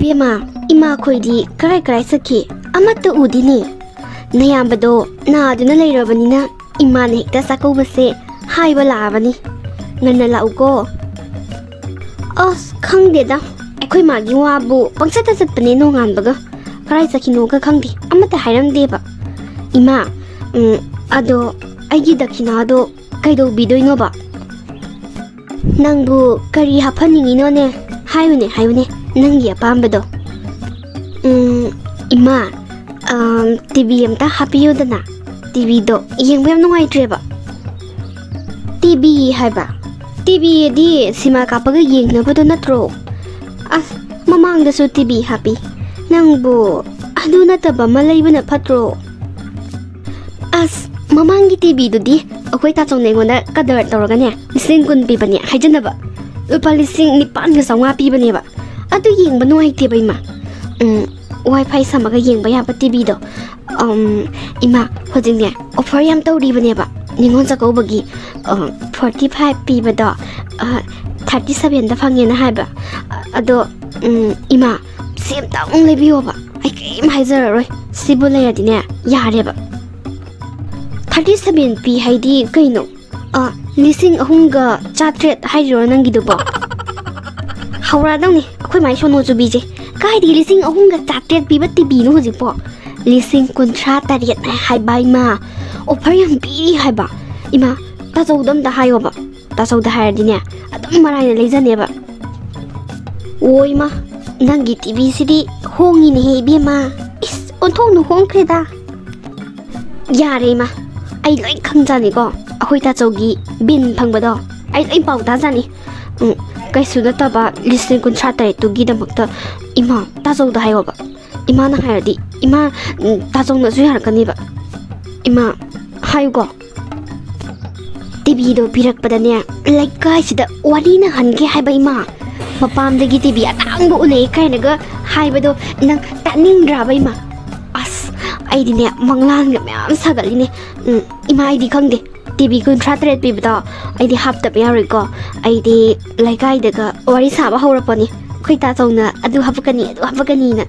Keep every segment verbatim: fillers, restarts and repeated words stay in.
ꯏꯕꯦꯝꯃ, ꯏꯃꯥꯈꯣꯏꯗꯤ ꯀꯔꯥꯏ ꯀꯔꯥꯏ ꯆꯠꯈꯤ? ꯑꯃꯠꯇ ꯎꯗꯦꯅꯦ꯫ ꯅꯌꯥꯝꯕꯗꯣ ꯅꯥꯗꯨꯅ ꯂꯩꯔꯕꯅꯤꯅ ꯏꯃꯥꯅ ꯍꯦꯛꯇ ꯆꯥꯛꯀꯧꯕꯁꯦ ꯍꯥꯏꯕ ꯂꯥꯛꯑꯕꯅꯤ꯫ ꯉꯟꯅ ꯂꯥꯛꯎꯀꯣ꯫ ꯑꯁ, ꯈꯪꯗꯦꯗ꯫ ꯑꯩꯈꯣꯏ ꯃꯥꯒꯤ ꯋꯥꯕꯨ ꯄꯪꯆꯠꯇ ꯆꯠꯄꯅꯦ ꯅꯣꯡꯉꯥꯟꯕꯒ꯫ ꯀꯔꯥꯏ ꯆꯠꯈꯤꯅꯣꯒ ꯈꯪꯗꯦ꯫ ꯑꯃꯠꯇ ꯍꯥꯏꯔꯝꯗꯦꯕ꯫ ꯏꯃꯥ, ꯎꯝ, ꯑꯗꯣ ꯑꯩꯒꯤ ꯗꯈꯤꯅꯥꯗꯣ ꯀꯩꯗꯧꯕꯤꯗꯣꯏꯅꯣꯕ? ꯅꯪꯕꯨ ꯀꯔꯤ ꯍꯥꯞꯍꯟꯅꯤꯡꯉꯤꯅꯣꯅꯦ? ꯍꯥꯏꯌꯨꯅꯦ, ꯍꯥꯏꯌꯨꯅꯦ, ꯅꯪꯒꯤ ꯑꯄꯥꯝꯕꯗꯣ꯫ ꯎꯝ, ꯏꯃꯥ, ꯑꯝ, ꯇꯤ ꯚꯤ ꯑꯝꯇ ꯍꯥꯞꯄꯤꯌꯨꯗꯅ꯫ ꯇꯤ ꯚꯤꯗꯣ ꯌꯦꯡꯕ ꯌꯥꯝ ꯅꯨꯡꯉꯥꯏꯇ꯭ꯔꯦꯕ꯫ ꯇꯤ ꯚꯤ ꯍꯥꯏꯕ? ꯇꯤ ꯚꯤꯗꯤ ꯁꯤꯃꯥ ꯀꯥꯞꯄꯒ ꯌꯦꯡꯅꯕꯗꯣ ꯅꯠꯇ꯭ꯔꯣ? ꯑꯁ, ꯃꯃꯥꯡꯗꯁꯨ ꯇꯤ ꯚꯤ ꯍꯥꯞꯄꯤ꯫ ꯅꯪꯕꯨ ꯑꯗꯨ ꯅꯠꯇꯕ ꯑꯃ ꯂꯩꯕꯅ ꯐꯠꯇ꯭ꯔꯣ? ꯑꯁ, ꯃꯃꯥꯡꯒꯤ ꯇꯤ ꯚꯤꯗꯨꯗꯤ ꯑꯩꯈꯣꯏ ꯇꯥꯆꯧꯅ ꯑꯩꯉꯣꯟꯗ ꯀꯗꯔ ꯇꯧꯔꯒꯅꯦ, ꯂꯤꯁꯤꯡ ꯀꯨꯟ ꯄꯤꯕꯅꯦ ꯍꯥꯏꯖꯅꯕ꯫ ꯂꯨꯄꯥ ꯂꯤꯁꯤꯡ ꯅꯤꯄꯥꯟꯒ ꯆꯥꯝꯃꯉꯥ ꯄꯤꯕꯅꯦꯕ꯫ ꯑꯗꯨ ꯌꯦꯡꯕ ꯅꯨꯡꯉꯥꯏꯇꯦꯕ, ꯏꯃꯥ꯫ ꯎꯝ, ꯋꯥꯏ ꯐꯥꯏ ꯁꯝꯃꯒ ꯌꯦꯡꯕ ꯌꯥꯕ ꯇꯤ ꯚꯤꯗꯣ꯫ ꯎꯝ, ꯏꯃꯥ, ꯍꯧꯖꯤꯛꯅꯦ, ꯑꯣꯐꯔ ꯌꯥꯝ ꯇꯧꯔꯤꯕꯅꯦꯕ꯫ ꯅꯤꯉꯣꯜ ꯆꯥꯛꯀꯧꯕꯒꯤ, ꯑ, ꯐꯣꯔꯇꯤ ꯐꯥꯏꯚ ꯄꯤꯕꯗꯣ, ꯑ, ꯊꯥꯔꯇꯤ ꯁꯚꯦꯟꯗ ꯐꯪꯉꯦꯅ ꯍꯥꯏꯕ꯫ ꯑ, ꯑꯗꯣ, ꯎꯝ, ꯏꯃꯥ, ꯁꯤ ꯑꯝꯇꯪ ꯂꯩꯕꯤꯌꯣꯕ꯫ ꯑꯩ ꯀꯔꯤꯝ ꯍꯥꯏꯖꯔꯔꯣꯏ꯫ ꯁꯤꯕꯨ ꯂꯩꯔꯗꯤꯅꯦ, ꯌꯥꯔꯦꯕ꯫ ꯊꯥꯔꯇꯤ ꯁꯚꯦꯟ ꯄꯤ ꯍꯥꯏꯗꯤ ꯀꯩꯅꯣ? ꯑ, ꯂꯤꯁꯤꯡ ꯑꯍꯨꯝꯒ ꯆꯥꯇ꯭ꯔꯦꯠ ꯍꯥꯏꯔꯤꯔꯣ ꯅꯪꯒꯤꯗꯨꯕꯣ? ꯍꯧꯔꯛꯑꯗꯧꯅꯤ ꯑꯩꯈꯣꯏ ꯃꯥꯏ ꯁꯣꯅꯣ ꯆꯨꯕꯤꯁꯦ꯫ ꯀꯥꯏꯗꯒꯤ ꯂꯤꯁꯤꯡ ꯑꯍꯨꯝꯒ ꯆꯥꯇ꯭ꯔꯦꯠ ꯄꯤꯕ ꯇꯤ ꯚꯤꯅꯣ ꯍꯧꯖꯤꯛꯄꯣ? ꯂꯤꯁꯤꯡ ꯀꯨꯟꯊ꯭ꯔꯥ ꯇꯔꯦꯠ ꯍꯥꯏꯕ, ꯏꯃꯥ꯫ ꯑꯣꯐꯔ ꯌꯥꯝ ꯄꯤꯔꯤ ꯍꯥꯏꯕ꯫ ꯏꯃꯥ, ꯇꯥꯆꯧꯗ ꯑꯝꯇ ꯍꯥꯏꯌꯣꯕ꯫ ꯇꯥꯆꯧꯗ ꯍꯥꯏꯔꯗꯤꯅꯦ, ꯑꯗꯨꯝ ꯃꯔꯥꯏꯅ ꯂꯩꯖꯅꯦꯕ꯫ ꯑꯣ ꯏꯃꯥ, ꯅꯪꯒꯤ ꯇꯤ ꯚꯤꯁꯤꯗꯤ ꯍꯣꯡꯉꯤꯅꯦꯍꯦ ꯏꯕꯦꯝꯃ꯫ ꯏꯁ, ꯑꯣꯟꯊꯣꯛꯅ ꯍꯣꯡꯈ꯭ꯔꯦꯗ꯫ ꯌꯥꯔꯦ ꯏꯃꯥ, ꯑꯩ ꯂꯣꯏ ꯈꯪꯖꯥꯅꯤꯀꯣ꯫ ꯑꯩꯈꯣꯏ ꯇꯥꯆꯧꯒꯤ ꯕꯤꯟ ꯐꯪꯕꯗꯣ ꯑꯩ ꯂꯣꯏ ꯄꯥꯎ ꯇꯥꯖꯥꯅꯤ꯫ ꯎꯝ, ꯀꯩꯁꯨ ꯅꯠꯇꯕ ꯂꯤꯁꯤꯡ ꯀꯨꯟꯊ꯭ꯔꯥ ꯇꯔꯦꯠꯇꯨꯒꯤꯗꯃꯛꯇ ꯏꯃꯥ, ꯇꯥꯆꯧꯗ ꯍꯥꯏꯌꯣꯕ꯫ ꯏꯃꯥꯅ ꯍꯥꯏꯔꯗꯤ ꯏꯃꯥ, ꯎꯝ, ꯇꯥꯆꯧꯅꯁꯨ ꯌꯥꯔꯛꯀꯅꯦꯕ꯫ ꯏꯃꯥ, ꯍꯥꯏꯌꯨꯀꯣ꯫ ꯇꯤ ꯚꯤꯗꯣ ꯄꯤꯔꯛꯄꯗꯅꯦ, ꯂꯩꯀꯥꯏꯁꯤꯗ ꯋꯥꯔꯤꯅ ꯍꯟꯒꯦ ꯍꯥꯏꯕ, ꯏꯃꯥ꯫ ꯃꯄꯥꯝꯗꯒꯤ ꯇꯤ ꯚꯤ ꯑꯇꯥꯡꯕ ꯎꯅꯩ ꯀꯥꯏꯅꯒ ꯍꯥꯏꯕꯗꯣ ꯅꯪ ꯇꯥꯅꯤꯡꯗ꯭ꯔꯕ, ꯏꯃꯥ? ꯑꯁ, ꯑꯩꯗꯤꯅꯦ, ꯃꯪꯂꯥꯟꯒ ꯃꯌꯥꯝ ꯁꯥꯒꯠꯂꯤꯅꯦ꯫ ꯎꯝ, ꯏꯃꯥ, ꯑꯩꯗꯤ ꯈꯪꯗꯦ꯫ ꯇꯤ ꯚꯤ ꯀꯨꯟꯊ꯭ꯔꯥ ꯇꯔꯦꯠ ꯄꯤꯕꯗꯣ ꯑꯩꯗꯤ ꯍꯥꯞꯇꯕ ꯌꯥꯔꯣꯏꯀꯣ꯫ ꯑꯩꯗꯤ ꯂꯩꯀꯥꯏꯗꯒ ꯋꯥꯔꯤ ꯁꯥꯕ ꯍꯧꯔꯛꯄꯅꯤ꯫ ꯑꯩꯈꯣꯏ ꯇꯥꯆꯧꯅ ꯑꯗꯨ ꯍꯥꯄꯛꯀꯅꯤ, ꯑꯗꯨ ꯍꯥꯄꯛꯀꯅꯤꯅ꯫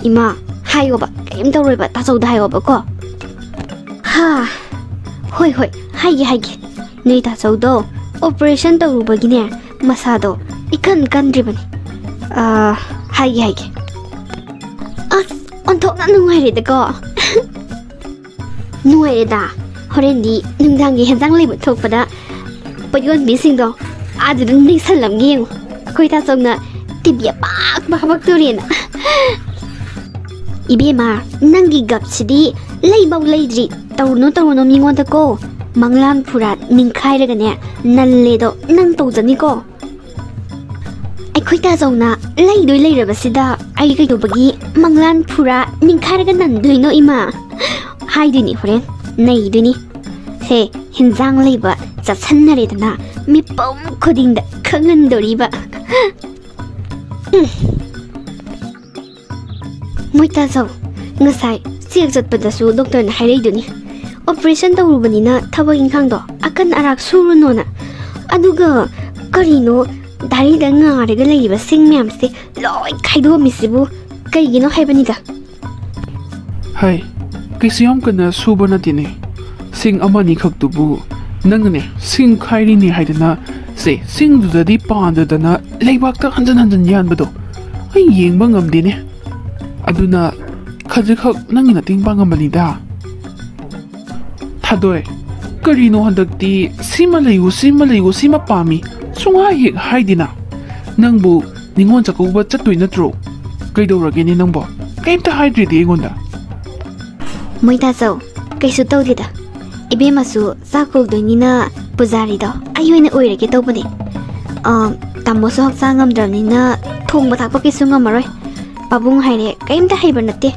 ꯏꯃꯥ, ꯍꯥꯏꯌꯣꯕ, ꯀꯔꯤꯝ ꯇꯧꯔꯣꯏꯕ, ꯇꯥꯆꯧꯗ ꯍꯥꯏꯌꯣꯕꯀꯣ꯫ ꯍꯥ, ꯍꯣꯏ ꯍꯣꯏ, ꯍꯥꯏꯒꯦ ꯍꯥꯏꯒꯦ꯫ ꯅꯣꯏ ꯇꯥꯆꯧꯗꯣ operation ꯇꯧꯔꯨꯕꯒꯤꯅꯦ, ꯃꯁꯥꯗꯣ ꯏꯀꯟ ꯀꯟꯗ꯭ꯔꯤꯕꯅꯤ꯫ ꯑꯥ, ꯍꯥꯏꯒꯦ ꯍꯥꯏꯒꯦ꯫ ꯑꯁ, ꯑꯣꯟꯊꯣꯛꯅ ꯅꯨꯡꯉꯥꯏꯔꯦꯗꯀꯣ꯫ ꯅꯨꯡꯉꯥꯏꯔꯦꯗ꯫ ꯍꯣꯔꯦꯟꯗꯤ ꯅꯨꯡꯗꯥꯡꯒꯤ ꯍꯦꯟꯖꯥꯡ ꯂꯩꯕ ꯊꯣꯛꯄꯗ ꯄꯣꯠ ꯌꯣꯟꯕꯤꯁꯤꯡꯗꯣ ꯑꯗꯨꯗ ꯅꯩꯁꯜꯂꯝꯒꯦ ꯌꯦꯡꯉꯨ꯫ ꯑꯩꯈꯣꯏ ꯇꯥꯆꯧꯅ ꯇꯤꯚꯤ ꯑꯄꯥꯛꯄ ꯍꯥꯄꯛꯇꯣꯔꯦꯅ꯫ ꯏꯕꯦꯝꯃ, ꯅꯪꯒꯤ ꯒꯞꯁꯤꯗꯤ ꯂꯩꯕꯧ ꯂꯩꯗ꯭ꯔꯤ꯫ ꯇꯧꯔꯨꯅꯨ, ꯇꯧꯔꯨꯅꯨ ꯃꯤꯉꯣꯟꯗꯀꯣ꯫ ꯃꯪꯂꯥꯟ ꯐꯨꯔꯥ ꯅꯤꯡꯈꯥꯏꯔꯒꯅꯦ, ꯅꯜꯂꯦꯗꯣ ꯅꯪ ꯇꯧꯖꯅꯤꯀꯣ꯫ ꯑꯩꯈꯣꯏ ꯇꯥꯆꯧꯅ ꯂꯩꯗꯣꯏ ꯂꯩꯔꯕꯁꯤꯗ ꯑꯩ ꯀꯩꯗꯧꯕꯒꯤ ꯃꯪꯂꯥꯟ ꯐꯨꯔꯥ ꯅꯤꯡꯈꯥꯏꯔꯒ ꯅꯟꯗꯣꯏꯅꯣ ꯏꯃꯥ? ꯍꯥꯏꯗꯣꯏꯅꯤ ꯍꯣꯔꯦꯟ, ꯅꯩꯗꯣꯏꯅꯤ꯫ ꯁꯦ, ꯍꯤꯟꯖꯥꯡ ꯂꯩꯕ ꯆꯠꯁꯟꯅꯔꯦꯗꯅ, ꯃꯤꯄꯨꯝ ꯈꯨꯗꯤꯡꯗ ꯈꯪꯍꯟꯗꯣꯔꯤꯕ꯫ ꯎꯝ꯫ ꯃꯣꯏ ꯇꯥꯆꯧ, ꯉꯁꯥꯏ ꯆꯦꯛ ꯆꯠꯄꯗꯁꯨ ꯗꯣꯛꯇꯔꯅ ꯍꯥꯏꯔꯛꯏꯗꯨꯅꯤ, operation ꯇꯧꯔꯨꯕꯅꯤꯅ ꯊꯕꯛ ꯏꯪꯈꯥꯡꯗꯣ ꯑꯀꯟ ꯑꯔꯥꯛ ꯁꯨꯔꯨꯅꯣꯅ꯫ ꯑꯗꯨꯒ ꯀꯔꯤꯅꯣ ꯗꯥꯏꯔꯤꯗ ꯉꯥꯔꯒ ꯂꯩꯔꯤꯕ ꯁꯤꯡ ꯃꯌꯥꯝꯁꯦ ꯂꯣꯏ ꯈꯥꯏꯗꯣꯛꯑꯝꯃꯤꯁꯤꯕꯨ ꯀꯩꯒꯤꯅꯣ ꯍꯥꯏꯕꯅꯤꯗ꯫ ꯍꯥꯏ, ꯀꯩꯁꯨ ꯌꯥꯝ ꯀꯟꯅ ꯁꯨꯕ ꯅꯠꯇꯦꯅꯦ꯫ ꯁꯤꯡ ꯑꯃꯅꯤ ꯈꯛꯇꯨꯕꯨ ꯅꯪꯅꯅꯦ, ꯁꯤꯡ ꯈꯥꯏꯔꯤꯅꯦ ꯍꯥꯏꯗꯅ, ꯁꯦ, ꯁꯤꯡꯗꯨꯗꯗꯤ ꯄꯥꯟꯗꯗꯅ ꯂꯩꯕꯥꯛꯇ ꯍꯟꯖꯟ ꯍꯟꯖꯟ ꯌꯥꯟꯕꯗꯣ ꯑꯩ ꯌꯦꯡꯕ ꯉꯝꯗꯦꯅꯦ꯫ ꯑꯗꯨꯅ ꯈꯖꯤꯛꯈꯛ ꯅꯪꯒꯤ ꯃꯇꯦꯡ ꯄꯥꯡꯉꯝꯕꯅꯤꯗ꯫ ꯊꯥꯗꯣꯏ, ꯀꯔꯤꯅꯣ ꯍꯟꯗꯛꯇꯤ ꯁꯤꯃ ꯂꯩꯌꯨ, ꯁꯤꯃ ꯂꯩꯌꯨ, ꯁꯤꯃ ꯄꯥꯝꯃꯤ ꯁꯨꯡꯍꯥꯏ ꯍꯦꯛ ꯍꯥꯏꯗꯦꯅ? ꯅꯪꯕꯨ ꯅꯤꯉꯣꯜ ꯆꯥꯛꯀꯧꯕ ꯆꯠꯇꯣꯏ ꯅꯠꯇ꯭ꯔꯣ? ꯀꯩꯗꯧꯔꯒꯦꯅꯦ ꯅꯪꯕꯣ? ꯀꯩꯝꯇ ꯍꯥꯏꯗ꯭ꯔꯤꯗꯤ ꯑꯩꯉꯣꯟꯗ꯫ ꯃꯣꯏ ꯇꯥꯆꯧ, ꯀꯩꯁꯨ ꯇꯧꯗꯦꯗ꯫ ꯏꯕꯦꯝꯃꯁꯨ ꯆꯥꯛ ꯀꯧꯗꯣꯏꯅꯤꯅ ꯄꯨꯖꯥꯔꯤꯗꯣ ꯑꯩ ꯑꯣꯏꯅ ꯑꯣꯏꯔꯒꯦ ꯇꯧꯕꯅꯦ꯫ ꯑ, ꯇꯥꯃꯣꯁꯨ ꯍꯛꯆꯥꯡ ꯉꯝꯗ꯭ꯔꯕꯅꯤꯅ ꯊꯣꯡꯕ ꯊꯥꯛꯄ ꯀꯩꯁꯨ ꯉꯝꯃꯔꯣꯏ꯫ ꯄꯥꯕꯨꯡ ꯍꯥꯏꯔꯦ ꯀꯔꯤꯝꯇ ꯍꯩꯕ ꯅꯠꯇꯦ,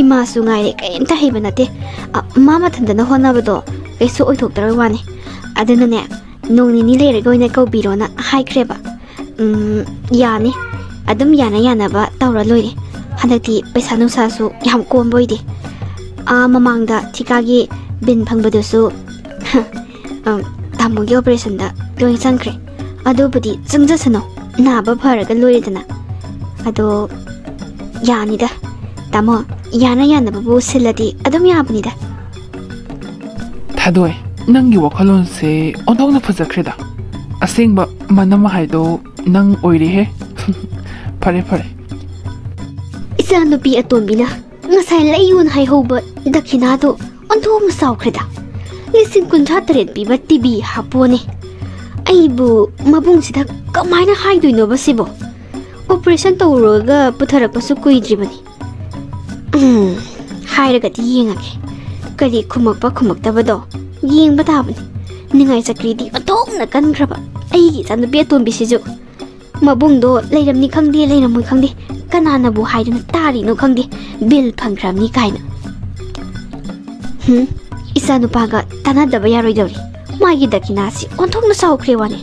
ꯏꯃꯥꯁꯨ ꯉꯥꯏꯔꯦ ꯀꯔꯤꯝꯇ ꯍꯩꯕ ꯅꯠꯇꯦ꯫ ꯑ, ꯃꯥ ꯃꯊꯟꯇꯅ ꯍꯣꯠꯅꯕꯗꯣ ꯀꯩꯁꯨ ꯑꯣꯏꯊꯣꯛꯇꯔꯣꯏ ꯋꯥꯅꯤ꯫ ꯑꯗꯨꯅꯅꯦ, ꯅꯣꯡ ꯅꯤꯅꯤ ꯂꯩꯔꯒ ꯑꯣꯏꯅ ꯀꯧꯕꯤꯔꯣꯅ ꯍꯥꯏꯈ꯭ꯔꯦꯕ꯫ ꯎꯝ, ꯌꯥꯅꯤ꯫ ꯑꯗꯨꯝ ꯌꯥꯅ ꯌꯥꯅꯕ ꯇꯧꯔ ꯂꯣꯏꯔꯦ꯫ ꯍꯟꯗꯛꯇꯤ ꯄꯩꯁꯥ ꯅꯨꯡꯁꯥꯁꯨ ꯌꯥꯝ ꯀꯣꯝꯕ ꯑꯣꯏꯗꯦ꯫ ꯑꯥ, ꯃꯃꯥꯡꯗ ꯊꯤꯀꯥꯒꯤ ꯕꯤꯟ ꯐꯪꯕꯗꯨꯁꯨ, ꯎꯝ, ꯇꯥꯃꯣꯒꯤ operationꯗ ꯂꯣꯏ ꯆꯪꯈ꯭ꯔꯦ꯫ ꯑꯗꯨꯕꯨꯗꯤ ꯆꯪꯖꯁꯅꯨ, ꯅꯥꯕ ꯐꯔꯒ ꯂꯣꯏꯔꯦꯗꯅ꯫ ꯑꯗꯣ ꯌꯥꯅꯤꯗ꯫ ꯇꯥꯃꯣ, ꯌꯥꯅ ꯌꯥꯅꯕꯕꯨ ꯁꯤꯜꯂꯗꯤ ꯑꯗꯨꯝ ꯌꯥꯕꯅꯤꯗ꯫ ꯊꯥꯗꯣꯏ, ꯅꯪꯒꯤ ꯋꯥꯈꯜꯂꯣꯟꯁꯦ ꯑꯣꯟꯊꯣꯛꯅ ꯐꯖꯈ꯭ꯔꯦꯗ꯫ ꯑꯁꯦꯡꯕ ꯃꯅꯝ ꯍꯥꯏꯗꯣ ꯅꯪ ꯑꯣꯏꯔꯦꯍꯦ꯫ ꯐꯔꯦ, ꯐꯔꯦ꯫ ꯏꯆꯥꯅꯨꯄꯤ ꯑꯇꯣꯝꯕꯤꯅ ꯉꯁꯥꯏ ꯂꯩꯌꯣꯅ ꯍꯥꯏꯍꯧꯕ ꯗꯈꯤꯅꯥꯗꯣ ꯑꯣꯟꯊꯣꯛꯅ ꯆꯥꯎꯈ꯭ꯔꯦꯗ꯫ ꯂꯤꯁꯤꯡ ꯀꯨꯟꯊ꯭ꯔꯥ ꯇꯔꯦꯠ ꯄꯤꯕ ꯇꯤꯚꯤ ꯍꯥꯞꯄꯣꯅꯦ꯫ ꯑꯩꯕꯨ ꯃꯕꯨꯡꯁꯤꯗ ꯀꯃꯥꯏꯅ ꯍꯥꯏꯗꯣꯏꯅꯣꯕ ꯁꯤꯕꯣ? ꯑꯣꯄꯔꯦꯁꯟ ꯇꯧꯔꯨꯔꯒ ꯄꯨꯊꯔꯛꯄꯁꯨ ꯀꯨꯏꯗ꯭ꯔꯤꯕꯅꯤ꯫ ꯎꯝ, ꯍꯥꯏꯔꯒꯗꯤ ꯌꯦꯡꯉꯒꯦ꯫ ꯀꯔꯤ ꯈꯨꯝꯃꯛꯄ ꯈꯨꯝꯃꯛꯇꯕꯗꯣ ꯌꯦꯡꯕ ꯇꯥꯕꯅꯤ꯫ ꯅꯤꯡꯉꯥꯏ ꯆꯀ꯭ꯔꯤꯗꯤ ꯑꯣꯟꯊꯣꯛꯅ ꯀꯟꯈ꯭ꯔꯕ ꯑꯩꯒꯤ ꯏꯆꯥꯅꯨꯄꯤ ꯑꯇꯣꯝꯕꯤꯁꯤꯁꯨ꯫ ꯃꯕꯨꯡꯗꯣ ꯂꯩꯔꯝꯅꯤ ꯈꯪꯗꯦ, ꯂꯩꯔꯝꯃꯣꯏ ꯈꯪꯗꯦ, ꯀꯅꯥꯅꯕꯨ ꯍꯥꯏꯗꯅ ꯇꯥꯔꯤꯅꯣ ꯈꯪꯗꯦ, ꯕꯤꯜ ꯐꯪꯈ꯭ꯔꯕꯅꯤ ꯀꯥꯏꯅ꯫ ꯍꯨꯝ, ꯏꯆꯥꯅꯨꯄꯥꯒ ꯇꯥꯟꯅꯗꯕ ꯌꯥꯔꯣꯏꯗꯧꯔꯤ꯫ ꯃꯥꯒꯤ ꯗꯈꯤꯅꯥꯁꯤ ꯑꯣꯟꯊꯣꯛꯅ ꯆꯥꯎꯈ꯭ꯔꯦ ꯋꯥꯅꯤ꯫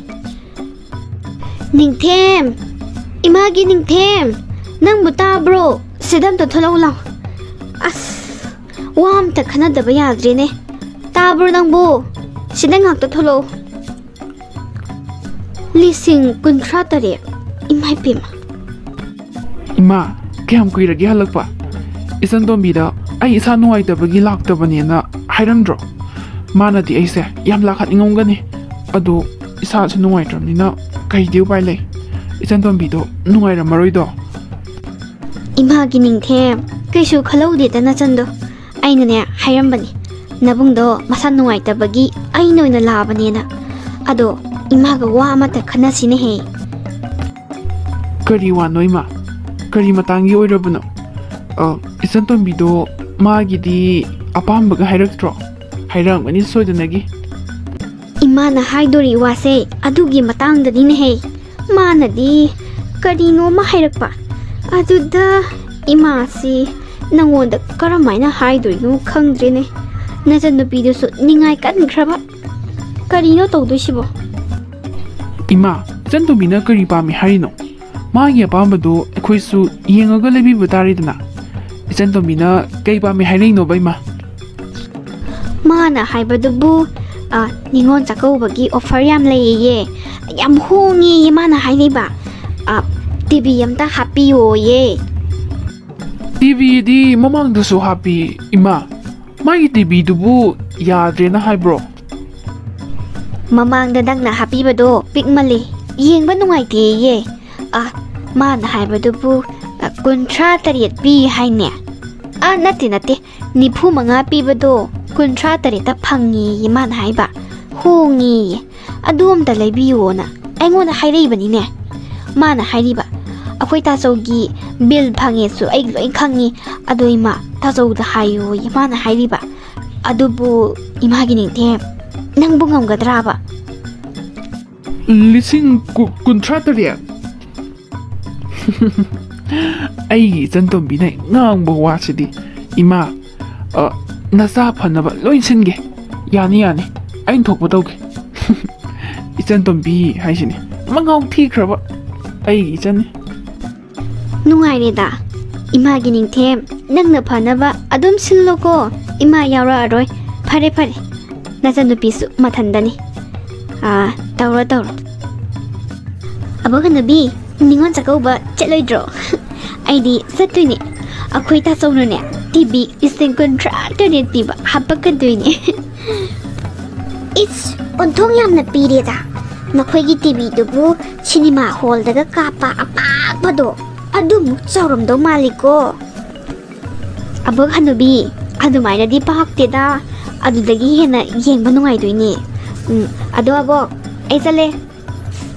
ꯅꯤꯡꯊꯦꯝ! ꯏꯃꯥꯒꯤ ꯅꯤꯡꯊꯦꯝ! ꯅꯪꯕꯨ ꯇꯥꯕ꯭ꯔꯣ? ꯁꯤꯗ ꯑꯝꯇ ꯊꯣꯛꯂꯛꯎ ꯂꯥꯎ꯫ ꯑꯁ, ꯋꯥ ꯑꯝꯇ ꯈꯟꯅꯗꯕ ꯌꯥꯗ꯭ꯔꯦꯅꯦ꯫ ꯇꯥꯕ꯭ꯔꯣ ꯅꯪꯕꯨ? ꯁꯤꯗ ꯉꯥꯛꯇ ꯊꯣꯛꯂꯛꯎ꯫ ꯂꯤꯁꯤꯡ ꯀꯨꯟꯊ꯭ꯔꯥ ꯇꯔꯦꯠ꯫ ꯏꯃꯥꯏ ꯄꯦꯝꯃ꯫ ꯏꯃꯥ, ꯀꯌꯥꯝ ꯀꯨꯏꯔꯒꯦ ꯍꯜꯂꯛꯄ? ꯏꯆꯟ ꯇꯣꯝꯕꯤꯗ ꯑꯩ ꯏꯁꯥ ꯅꯨꯡꯉꯥꯏꯇꯕꯒꯤ ꯂꯥꯛꯇꯕꯅꯦꯅ ꯍꯥꯏꯔꯝꯗ꯭ꯔꯣ? ꯃꯥꯅꯗꯤ ꯑꯩꯁꯦ ꯌꯥꯝ ꯂꯥꯛꯍꯟꯅꯤꯡꯉꯝꯒꯅꯤ꯫ ꯑꯗꯣ ꯏꯁꯥꯁꯨ ꯅꯨꯡꯉꯥꯏꯇ꯭ꯔꯕꯅꯤꯅ ꯀꯩꯗꯤ ꯎꯄꯥꯏ ꯂꯩ? ꯏꯆꯟ ꯇꯣꯝꯕꯤꯗꯣ ꯅꯨꯡꯉꯥꯏꯔꯝꯃꯔꯣꯏꯗꯣ? ꯏꯃꯥꯒꯤ ꯅꯤꯡꯊꯦꯝ, ꯀꯩꯁꯨ ꯈꯜꯍꯧꯗꯦꯗ ꯅꯆꯟꯗꯣ꯫ ꯑꯩꯅꯅꯦ ꯍꯥꯏꯔꯝꯕꯅꯤ, ꯅꯕꯨꯡꯗꯣ ꯃꯁꯥ ꯅꯨꯡꯉꯥꯏꯇꯕꯒꯤ ꯑꯩꯅ ꯑꯣꯏꯅ ꯂꯥꯛꯑꯕꯅꯦꯅ꯫ ꯑꯗꯣ ꯏꯃꯥꯒ ꯋꯥ ꯑꯃꯇ ꯈꯟꯅꯁꯤꯅꯦꯍꯦ꯫ ꯀꯔꯤ ꯋꯥꯅꯣ ꯏꯃꯥ? ꯀꯔꯤ ꯃꯇꯥꯡꯒꯤ ꯑꯣꯏꯔꯕꯅꯣ? ꯑ, ꯏꯆꯟ ꯇꯣꯝꯕꯤꯗꯣ ꯃꯥꯒꯤꯗꯤ ꯑꯄꯥꯝꯕꯒ ꯍꯥꯏꯔꯛꯇ꯭ꯔꯣ? ꯍꯥꯏꯔꯛꯑꯝꯒꯅꯤ ꯁꯣꯏꯗꯅꯒꯤ꯫ ꯏꯃꯥꯅ ꯍꯥꯏꯗꯣꯔꯤ ꯋꯥꯁꯦ ꯑꯗꯨꯒꯤ ꯃꯇꯥꯡꯗꯅꯤꯅꯦꯍꯦ꯫ ꯃꯥꯅꯗꯤ ꯀꯔꯤꯅꯣꯃ ꯍꯥꯏꯔꯛꯄ꯫ ꯑꯗꯨꯗ ꯏꯃꯥꯁꯤ ꯅꯪꯉꯣꯟꯗ ꯀꯔꯝꯍꯥꯏꯅ ꯍꯥꯏꯗꯣꯏꯅꯣ ꯈꯪꯗ꯭ꯔꯦꯅꯦ꯫ ꯅꯆꯟꯅꯨꯄꯤꯗꯨꯁꯨ ꯅꯤꯡꯉꯥꯏ ꯀꯟꯈ꯭ꯔꯕ꯫ ꯀꯔꯤꯅꯣ ꯇꯧꯗꯣꯏꯁꯤꯕꯣ? ꯏꯃꯥ, ꯏꯆꯟ ꯇꯣꯝꯕꯤꯅ ꯀꯔꯤ ꯄꯥꯝꯃꯤ ꯍꯥꯏꯔꯤꯅꯣ? ꯃꯥꯒꯤ ꯑꯄꯥꯝꯕꯗꯣ ꯑꯩꯈꯣꯏꯁꯨ ꯌꯦꯡꯉꯒ ꯂꯩꯕꯤꯕ ꯇꯥꯔꯦꯗꯅ꯫ ꯏꯆꯟ ꯇꯣꯝꯕꯤꯅ ꯀꯩ ꯄꯥꯝꯃꯤ ꯍꯥꯏꯔꯛꯏꯅꯣꯕ, ꯏꯃꯥ? ꯃꯥꯅ ꯍꯥꯏꯕꯗꯨꯕꯨ, ꯑ, ꯅꯤꯉꯣꯜ ꯆꯥꯛꯀꯧꯕꯒꯤ offer ꯌꯥꯝ ꯂꯩꯌꯦꯌꯦ, ꯌꯥꯝ ꯍꯣꯡꯉꯦꯌꯦ ꯃꯥꯅ ꯍꯥꯏꯔꯤꯕ꯫ ꯑ, ꯇꯤꯚꯤ ꯑꯝꯇ ꯍꯥꯞꯄꯤꯌꯣꯌꯦ꯫ ꯇꯤꯚꯤꯗꯤ ꯃꯃꯥꯡꯗꯁꯨ ꯍꯥꯞꯄꯤ, ꯏꯃꯥ꯫ ꯃꯥꯒꯤ ꯇꯤꯚꯤꯗꯨꯕꯨ ꯌꯥꯗ꯭ꯔꯦꯅ ꯍꯥꯏꯕ꯭ꯔꯣ? ꯃꯃꯥꯡꯗ ꯅꯪꯅ ꯍꯥꯞꯄꯤꯕꯗꯣ ꯄꯤꯛꯃꯜꯂꯤ, ꯌꯦꯡꯕ ꯅꯨꯡꯉꯥꯏꯇꯦꯌꯦ꯫ ꯑ, ꯃꯥꯅ ꯍꯥꯏꯕꯗꯨꯕꯨ, ꯑ, ꯀꯨꯟꯊ꯭ꯔꯥ ꯇꯔꯦꯠ ꯄꯤ ꯍꯥꯏꯅꯦ? ꯑ, ꯅꯠꯇꯦ, ꯅꯠꯇꯦ, ꯅꯤꯐꯨ ꯃꯉꯥ ꯄꯤꯕꯗꯣ ꯀꯨꯟꯊ꯭ꯔꯥ ꯇꯔꯦꯠꯇ ꯐꯪꯉꯦꯌꯦ ꯃꯥꯅ ꯍꯥꯏꯕ꯫ ꯍꯣꯡꯉꯦꯌꯦ꯫ ꯑꯗꯨ ꯑꯝꯇ ꯂꯩꯕꯤꯌꯣꯅ ꯑꯩꯉꯣꯟꯗ ꯍꯥꯏꯔꯛꯏꯕꯅꯤꯅꯦ꯫ ꯃꯥꯅ ꯍꯥꯏꯔꯤꯕ, "ꯑꯩꯈꯣꯏ ꯇꯥꯆꯧꯒꯤ ꯕꯤꯜ ꯐꯪꯉꯦꯁꯨ ꯑꯩ ꯂꯣꯏ ꯈꯪꯉꯤ, ꯑꯗꯣ ꯏꯃꯥ, ꯇꯥꯆꯧꯗ ꯍꯥꯏꯌꯣꯌꯦ" ꯃꯥꯅ ꯍꯥꯏꯔꯤꯕ꯫ ꯑꯗꯨꯕꯨ ꯏꯃꯥꯒꯤ ꯅꯤꯡꯊꯦꯝ, ꯅꯪꯕꯨ ꯉꯝꯒꯗ꯭ꯔꯥꯕ? ꯂꯤꯁꯤꯡ ꯀꯨ- ꯀꯨꯟꯊ꯭ꯔꯥ ꯇꯔꯦꯠ? ꯑꯩꯒꯤ ꯏꯆꯟ ꯇꯣꯝꯕꯤꯅ ꯉꯥꯡꯕ ꯋꯥꯁꯤꯗꯤ, ꯏꯃꯥ, ꯑ, ꯅꯆꯥ ꯐꯅꯕ ꯂꯣꯏ ꯁꯤꯟꯒꯦ꯫ ꯌꯥꯅꯤ, ꯌꯥꯅꯤ, ꯑꯩꯅ ꯊꯣꯛꯄ ꯇꯧꯒꯦ꯫ ꯏꯆꯟ ꯇꯣꯝꯕꯤ ꯍꯥꯏꯁꯤꯅꯤ, ꯃꯉꯥꯎ ꯊꯤꯈ꯭ꯔꯕ ꯑꯩꯒꯤ ꯏꯆꯟꯅꯤ꯫ ꯅꯨꯡꯉꯥꯏꯔꯦꯗ, ꯏꯃꯥꯒꯤ ꯅꯤꯡꯊꯦꯝ, ꯅꯪꯅ ꯐꯅꯕ ꯑꯗꯨꯝ ꯁꯤꯜꯂꯣꯀꯣ꯫ ꯏꯃꯥ ꯌꯥꯎꯔꯛꯑꯔꯣꯏ꯫ ꯐꯔꯦ, ꯐꯔꯦ, ꯅꯆꯟꯅꯨꯄꯤꯁꯨ ꯃꯊꯟꯗꯅꯤ꯫ ꯑꯥ, ꯇꯧꯔꯣ, ꯇꯧꯔꯣ꯫ ꯑꯕꯣꯛ ꯍꯅꯨꯕꯤ, ꯅꯤꯉꯣꯜ ꯆꯥꯛꯀꯧꯕ ꯆꯠꯂꯣꯏꯗ꯭ꯔꯣ? ꯑꯩꯗꯤ ꯆꯠꯇꯣꯏꯅꯦ꯫ ꯑꯩꯈꯣꯏ ꯇꯥꯆꯧꯅꯅꯦ, ꯇꯤꯚꯤ ꯂꯤꯁꯤꯡ ꯀꯨꯟꯊ꯭ꯔꯥ ꯇꯔꯦꯠ ꯄꯤꯕ ꯍꯥꯞꯄꯛꯀꯗꯣꯏꯅꯦ꯫ ꯏꯁ, ꯑꯣꯟꯊꯣꯛ ꯌꯥꯝꯅ ꯄꯤꯔꯦꯗ꯫ ꯃꯈꯣꯏꯒꯤ ꯇꯤꯚꯤꯗꯨꯕꯨ ꯁꯤꯅꯦꯃꯥ ꯍꯣꯜꯗꯒ ꯀꯥꯞꯄ ꯑꯄꯥꯛꯄꯗꯣ, ꯑꯗꯨꯃꯨꯛ ꯆꯥꯎꯔꯝꯗꯧ ꯃꯥꯜꯂꯤꯀꯣ꯫ ꯑꯕꯣꯛ ꯍꯅꯨꯕꯤ, ꯑꯗꯨꯃꯥꯏꯅꯗꯤ ꯄꯥꯛꯇꯦꯗ꯫ ꯑꯗꯨꯗꯒꯤ ꯍꯦꯟꯅ ꯌꯦꯡꯕ ꯅꯨꯡꯉꯥꯏꯗꯣꯏꯅꯦ꯫ ꯎꯝ, ꯑꯗꯣ ꯑꯕꯣꯛ, ꯑꯩ ꯆꯠꯂꯦ꯫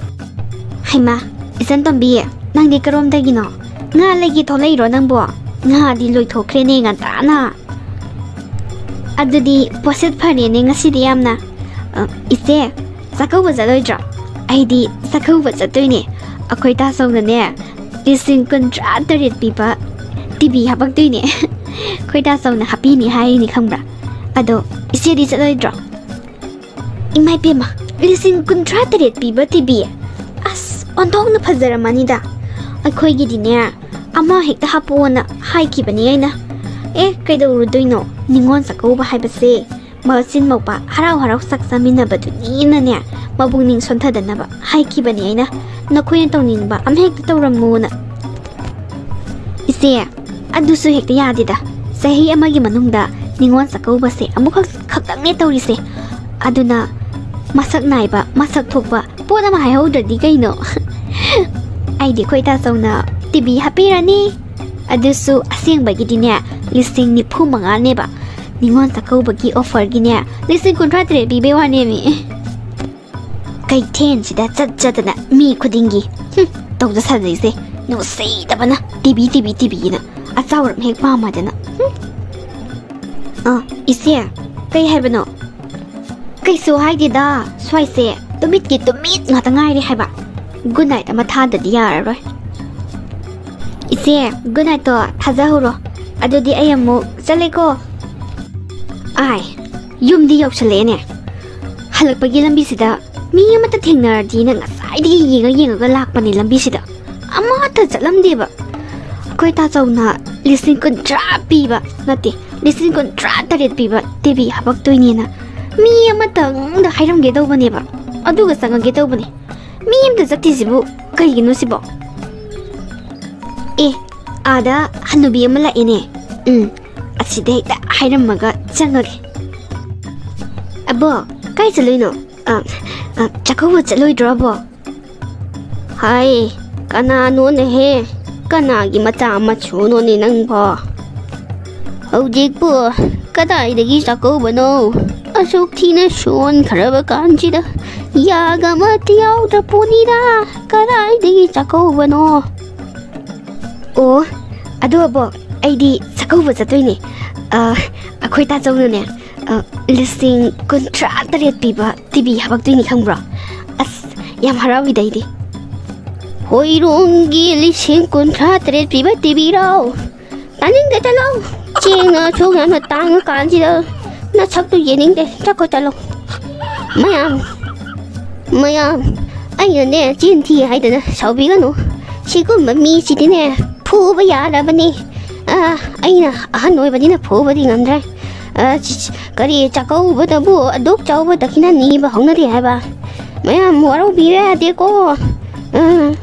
ꯍꯩꯃꯥ, ꯏꯆꯟ ꯇꯣꯝꯕꯤ, ꯅꯪꯗꯤ ꯀꯔꯣꯝꯗꯒꯤꯅꯣ? ꯉꯥ ꯂꯩꯒꯦ ꯊꯣꯛꯂꯛꯏꯔꯣ ꯅꯪꯕꯣ? ꯉꯥꯗꯤ ꯂꯣꯏꯊꯣꯛꯈ꯭ꯔꯦꯅꯦ ꯉꯟꯇꯥꯅ꯫ ꯑꯗꯨꯗꯤ ꯄꯣꯠꯁꯤꯠ ꯐꯔꯦꯅꯦ ꯉꯁꯤꯗꯤ ꯌꯥꯝꯅ꯫ ꯑ, ꯏꯆꯦ, ꯆꯥꯛꯀꯧꯕ ꯆꯠꯂꯣꯏꯗ꯭ꯔꯣ? ꯑꯩꯗꯤ ꯆꯥꯛꯀꯧꯕ ꯆꯠꯇꯣꯏꯅꯦ꯫ ꯑꯩꯈꯣꯏ ꯇꯥꯆꯧꯅꯅꯦ, ꯂꯤꯁꯤꯡ ꯀꯨꯟꯊ꯭ꯔꯥ ꯇꯔꯦꯠ ꯄꯤꯕ ꯇꯤꯚꯤ ꯍꯥꯄꯛꯇꯣꯏꯅꯦ꯫ ꯑꯩꯈꯣꯏ ꯇꯥꯆꯧꯅ ꯍꯥꯞꯄꯤꯅꯤ ꯍꯥꯏꯔꯤꯅꯤ ꯈꯪꯕ꯭ꯔꯥ? ꯑꯗꯣ ꯏꯆꯦꯗꯤ ꯆꯠꯂꯣꯏꯗ꯭ꯔꯣ? ꯏꯃꯥ ꯏꯕꯦꯝꯃ, ꯂꯤꯁꯤꯡ ꯀꯨꯟꯊ꯭ꯔꯥ ꯇꯔꯦꯠ ꯄꯤꯕ ꯇꯤꯚꯤ? ꯑꯁ, ꯑꯣꯟꯊꯣꯛꯅ ꯐꯖꯔꯝꯃꯅꯤꯗ꯫ ꯑꯩꯈꯣꯏꯒꯤꯗꯤꯅꯦ, ꯑꯃ ꯍꯦꯛꯇ ꯍꯥꯞꯄꯛꯑꯣꯅ ꯍꯥꯏꯈꯤꯕꯅꯤ ꯑꯩꯅ꯫ ꯑꯦ, ꯀꯩꯗꯧꯔꯨꯗꯣꯏꯅꯣ? ꯅꯤꯉꯣꯜ ꯆꯥꯛꯀꯧꯕ ꯍꯥꯏꯕꯁꯦ ꯃꯆꯤꯟ ꯃꯧꯄꯥ ꯍꯔꯥꯎ ꯍꯔꯥꯎ ꯆꯥꯛ ꯆꯥꯃꯤꯟꯅꯕꯗꯨꯅꯤꯅꯅꯦ, ꯃꯄꯨꯛꯅꯤꯡ ꯁꯣꯟꯊꯗꯅꯕ ꯍꯥꯏꯈꯤꯕꯅꯤ ꯑꯩꯅ꯫ ꯅꯈꯣꯏꯅ ꯇꯧꯅꯤꯡꯕ ꯑꯃ ꯍꯦꯛꯇ ꯇꯧꯔꯝꯃꯣꯅ꯫ ꯏꯆꯦ, ꯑꯗꯨꯁꯨ ꯍꯦꯛꯇ ꯌꯥꯗꯦꯗ꯫ ꯆꯍꯤ ꯑꯃꯒꯤ ꯃꯅꯨꯡꯗ ꯅꯤꯉꯣꯜ ꯆꯥꯛꯀꯧꯕꯁꯦ ꯑꯃꯨꯛꯈꯛ ꯈꯛꯇꯪꯅꯦ ꯇꯧꯔꯤꯁꯦ꯫ ꯑꯗꯨꯅ ꯃꯁꯛ ꯅꯥꯏꯕ, ꯃꯁꯛ ꯊꯣꯛꯄ ꯄꯣꯠ ꯑꯃ ꯍꯥꯏꯍꯧꯗ꯭ꯔꯗꯤ ꯀꯩꯅꯣ? ꯑꯩꯗꯤ ꯑꯩꯈꯣꯏ ꯇꯥꯆꯧꯅ ꯇꯤꯚꯤ ꯍꯥꯞꯄꯤꯔꯅꯤ, ꯑꯗꯨꯁꯨ ꯑꯁꯦꯡꯕꯒꯤꯗꯤꯅꯦ ꯂꯤꯁꯤꯡ ꯅꯤꯐꯨ ꯃꯉꯥꯅꯦꯕ꯫ ꯅꯤꯉꯣꯜ ꯆꯥꯛꯀꯧꯕꯒꯤ ꯑꯣꯐꯔꯒꯤꯅꯦ ꯂꯤꯁꯤꯡ ꯀꯨꯟꯊ꯭ꯔꯥ ꯇꯔꯦꯠ ꯄꯤꯕꯩ ꯋꯥꯅꯦꯃꯤ꯫ ꯀꯩꯊꯦꯜꯁꯤꯗ ꯆꯠ ꯆꯠꯇꯅ ꯃꯤ ꯈꯨꯗꯤꯡꯒꯤ, ꯍꯨꯝ, ꯇꯧꯖ ꯁꯥꯖꯩꯁꯦ꯫ ꯅꯨꯡꯁꯤꯗꯕꯅ ꯇꯤꯚꯤ, ꯇꯤꯚꯤ, ꯇꯤꯚꯤꯅ ꯑꯆꯥꯎꯔꯞ ꯍꯦꯛ ꯄꯥꯝꯃꯗꯅ꯫ ꯍꯨꯝ꯫ ꯑ, ꯏꯆꯦ, ꯀꯩ ꯍꯥꯏꯕꯅꯣ? ꯀꯩꯁꯨ ꯍꯥꯏꯗꯦꯗ, ꯁ꯭ꯋꯥꯏꯁꯦ ꯇꯨꯃꯤꯠꯀꯤ ꯇꯨꯃꯤꯠ ꯉꯥꯛꯇ ꯉꯥꯏꯔꯦ ꯍꯥꯏꯕ꯫ ꯒꯨꯗ ꯅꯥꯏꯠ ꯑꯃ ꯊꯥꯗꯗꯤ ꯌꯥꯔꯔꯣꯏ꯫ ꯏꯆꯦ, ꯒꯨꯗ ꯅꯥꯏꯠꯇꯣ ꯊꯥꯖꯍꯧꯔꯣ꯫ ꯑꯗꯨꯗꯤ ꯑꯩ ꯑꯃꯨꯛ ꯆꯠꯂꯦꯀꯣ꯫ ꯑꯥꯏ, ꯌꯨꯝꯗꯤ ꯌꯧꯁꯜꯂꯛꯑꯦꯅꯦ꯫ ꯍꯜꯂꯛꯄꯒꯤ ꯂꯝꯕꯤꯁꯤꯗ ꯃꯤ ꯑꯃꯠꯇ ꯊꯦꯡꯅꯔꯗꯤꯅ ꯉꯁꯥꯏꯗꯒꯤ ꯌꯦꯡꯉ ꯌꯦꯡꯉꯒ ꯂꯥꯛꯄꯅꯦ ꯂꯝꯕꯤꯁꯤꯗ꯫ ꯑꯃꯠꯇ ꯆꯠꯂꯝꯗꯦꯕ꯫ ꯑꯩꯈꯣꯏ ꯇꯥꯆꯧꯅ ꯂꯤꯁꯤꯡ ꯀꯨꯟꯊ꯭ꯔꯥ ꯄꯤꯕ, ꯅꯠꯇꯦ, ꯂꯤꯁꯤꯡ ꯀꯨꯟꯊ꯭ꯔꯥ ꯇꯔꯦꯠ ꯄꯤꯕ ꯇꯤꯚꯤ ꯍꯥꯄꯛꯇꯣꯏꯅꯦꯅ ꯃꯤ ꯑꯃꯇꯪꯗ ꯍꯥꯏꯔꯝꯒꯦ ꯇꯧꯕꯅꯦꯕ꯫ ꯑꯗꯨꯒ ꯆꯪꯉꯒꯦ ꯇꯧꯕꯅꯦ꯫ ꯃꯤ ꯑꯃꯇ ꯆꯠꯇ꯭ꯔꯤꯁꯤꯕꯨ ꯀꯩꯒꯤꯅꯣ ꯁꯤꯕꯣ? ꯑꯦ, ꯑꯥꯗ ꯍꯅꯨꯕꯤ ꯑꯃ ꯂꯥꯛꯑꯦꯅꯦ꯫ ꯎꯝ, ꯑꯁꯤꯗ ꯍꯦꯛꯇ ꯍꯥꯏꯔꯝꯃꯒ ꯆꯪꯉꯒꯦ꯫ ꯑꯕꯣ, ꯀꯥꯏ ꯆꯠꯂꯨꯏꯅꯣ? ꯑ, ꯑ, ꯆꯥꯛꯀꯧꯕ ꯆꯠꯂꯣꯏꯗ꯭ꯔꯣ, ꯑꯕꯣ? ꯍꯥꯏ, ꯀꯅꯥꯅꯣꯅꯦꯍꯦ? ꯀꯅꯥꯒꯤ ꯃꯆꯥ ꯃꯁꯨꯅꯣꯅꯦ ꯅꯪꯕꯣ? ꯍꯧꯖꯤꯛꯄꯨ ꯀꯗꯥꯏꯗꯒꯤ ꯆꯥꯛꯀꯧꯕꯅꯣ? ꯑꯁꯨꯛ ꯊꯤꯅ ꯁꯣꯟꯈ꯭ꯔꯕ ꯀꯥꯟꯁꯤꯗ ꯌꯥꯒ ꯑꯃꯠꯇ ꯌꯥꯎꯗ꯭ꯔ ꯄꯣꯠꯅꯤꯗ꯫ ꯀꯗꯥꯏꯗꯒꯤ ꯆꯥꯛꯀꯧꯕꯅꯣ? ꯑꯣ, ꯑꯗꯣ ꯑꯕꯣꯛ, ꯑꯩꯗꯤ ꯆꯥꯛꯀꯧꯕ ꯆꯠꯇꯣꯏꯅꯦ꯫ ꯑ, ꯑꯩꯈꯣꯏ ꯇꯥꯆꯧꯅꯅꯦ, ꯑ, ꯂꯤꯁꯤꯡ ꯀꯨꯟꯊ꯭ꯔꯥ ꯇꯔꯦꯠ ꯄꯤꯕ ꯇꯤꯚꯤ ꯍꯥꯄꯛꯇꯣꯏꯅꯤ ꯈꯪꯕ꯭ꯔꯣ? ꯑꯁ, ꯌꯥꯝ ꯍꯔꯥꯎꯏꯗ ꯑꯩꯗꯤ꯫ ꯍꯣꯏꯔꯣꯡꯒꯤ ꯂꯤꯁꯤꯡ ꯀꯨꯟꯊ꯭ꯔꯥ ꯇꯔꯦꯠ ꯄꯤꯕ ꯇꯤꯚꯤꯔꯣ? ꯇꯥꯅꯤꯡꯗꯦ, ꯆꯠꯂꯣ꯫ ꯆꯦꯡꯅ ꯑꯁꯨꯛ ꯌꯥꯝꯅ ꯇꯥꯡꯉ ꯀꯥꯟꯁꯤꯗ ꯅꯁꯛꯇꯨ ꯌꯦꯡꯅꯤꯡꯗꯦ꯫ ꯆꯠꯈꯣ, ꯆꯠꯂꯣ꯫ ꯃꯌꯥꯝ, ꯃꯌꯥꯝ, ꯑꯩꯅꯅꯦ ꯆꯤꯟ ꯊꯤ ꯍꯥꯏꯗꯅ ꯁꯥꯎꯕꯤꯒꯅꯨ꯫ ꯁꯤꯒꯨꯝꯕ ꯃꯤꯁꯤꯗꯤꯅꯦ ꯐꯨꯕ ꯌꯥꯔꯕꯅꯤ꯫ ꯑ, ꯑꯩꯅ ꯑꯍꯟ ꯑꯣꯏꯕꯅꯤꯅ ꯐꯨꯕꯗꯤ ꯉꯝꯗ꯭ꯔꯦ꯫ ꯑ, ꯆ-, ꯆ-, ꯀꯔꯤ ꯆꯥꯛꯀꯧꯕꯗꯕꯨ ꯑꯗꯨꯛ ꯆꯥꯎꯕ ꯗꯈꯤꯅ ꯅꯤꯕ ꯍꯧꯅꯗꯦ ꯍꯥꯏꯕ? ꯃꯌꯥꯝ ꯋꯥꯔꯧꯕꯤꯕ ꯌꯥꯗꯦꯀꯣ꯫ ꯎꯝ꯫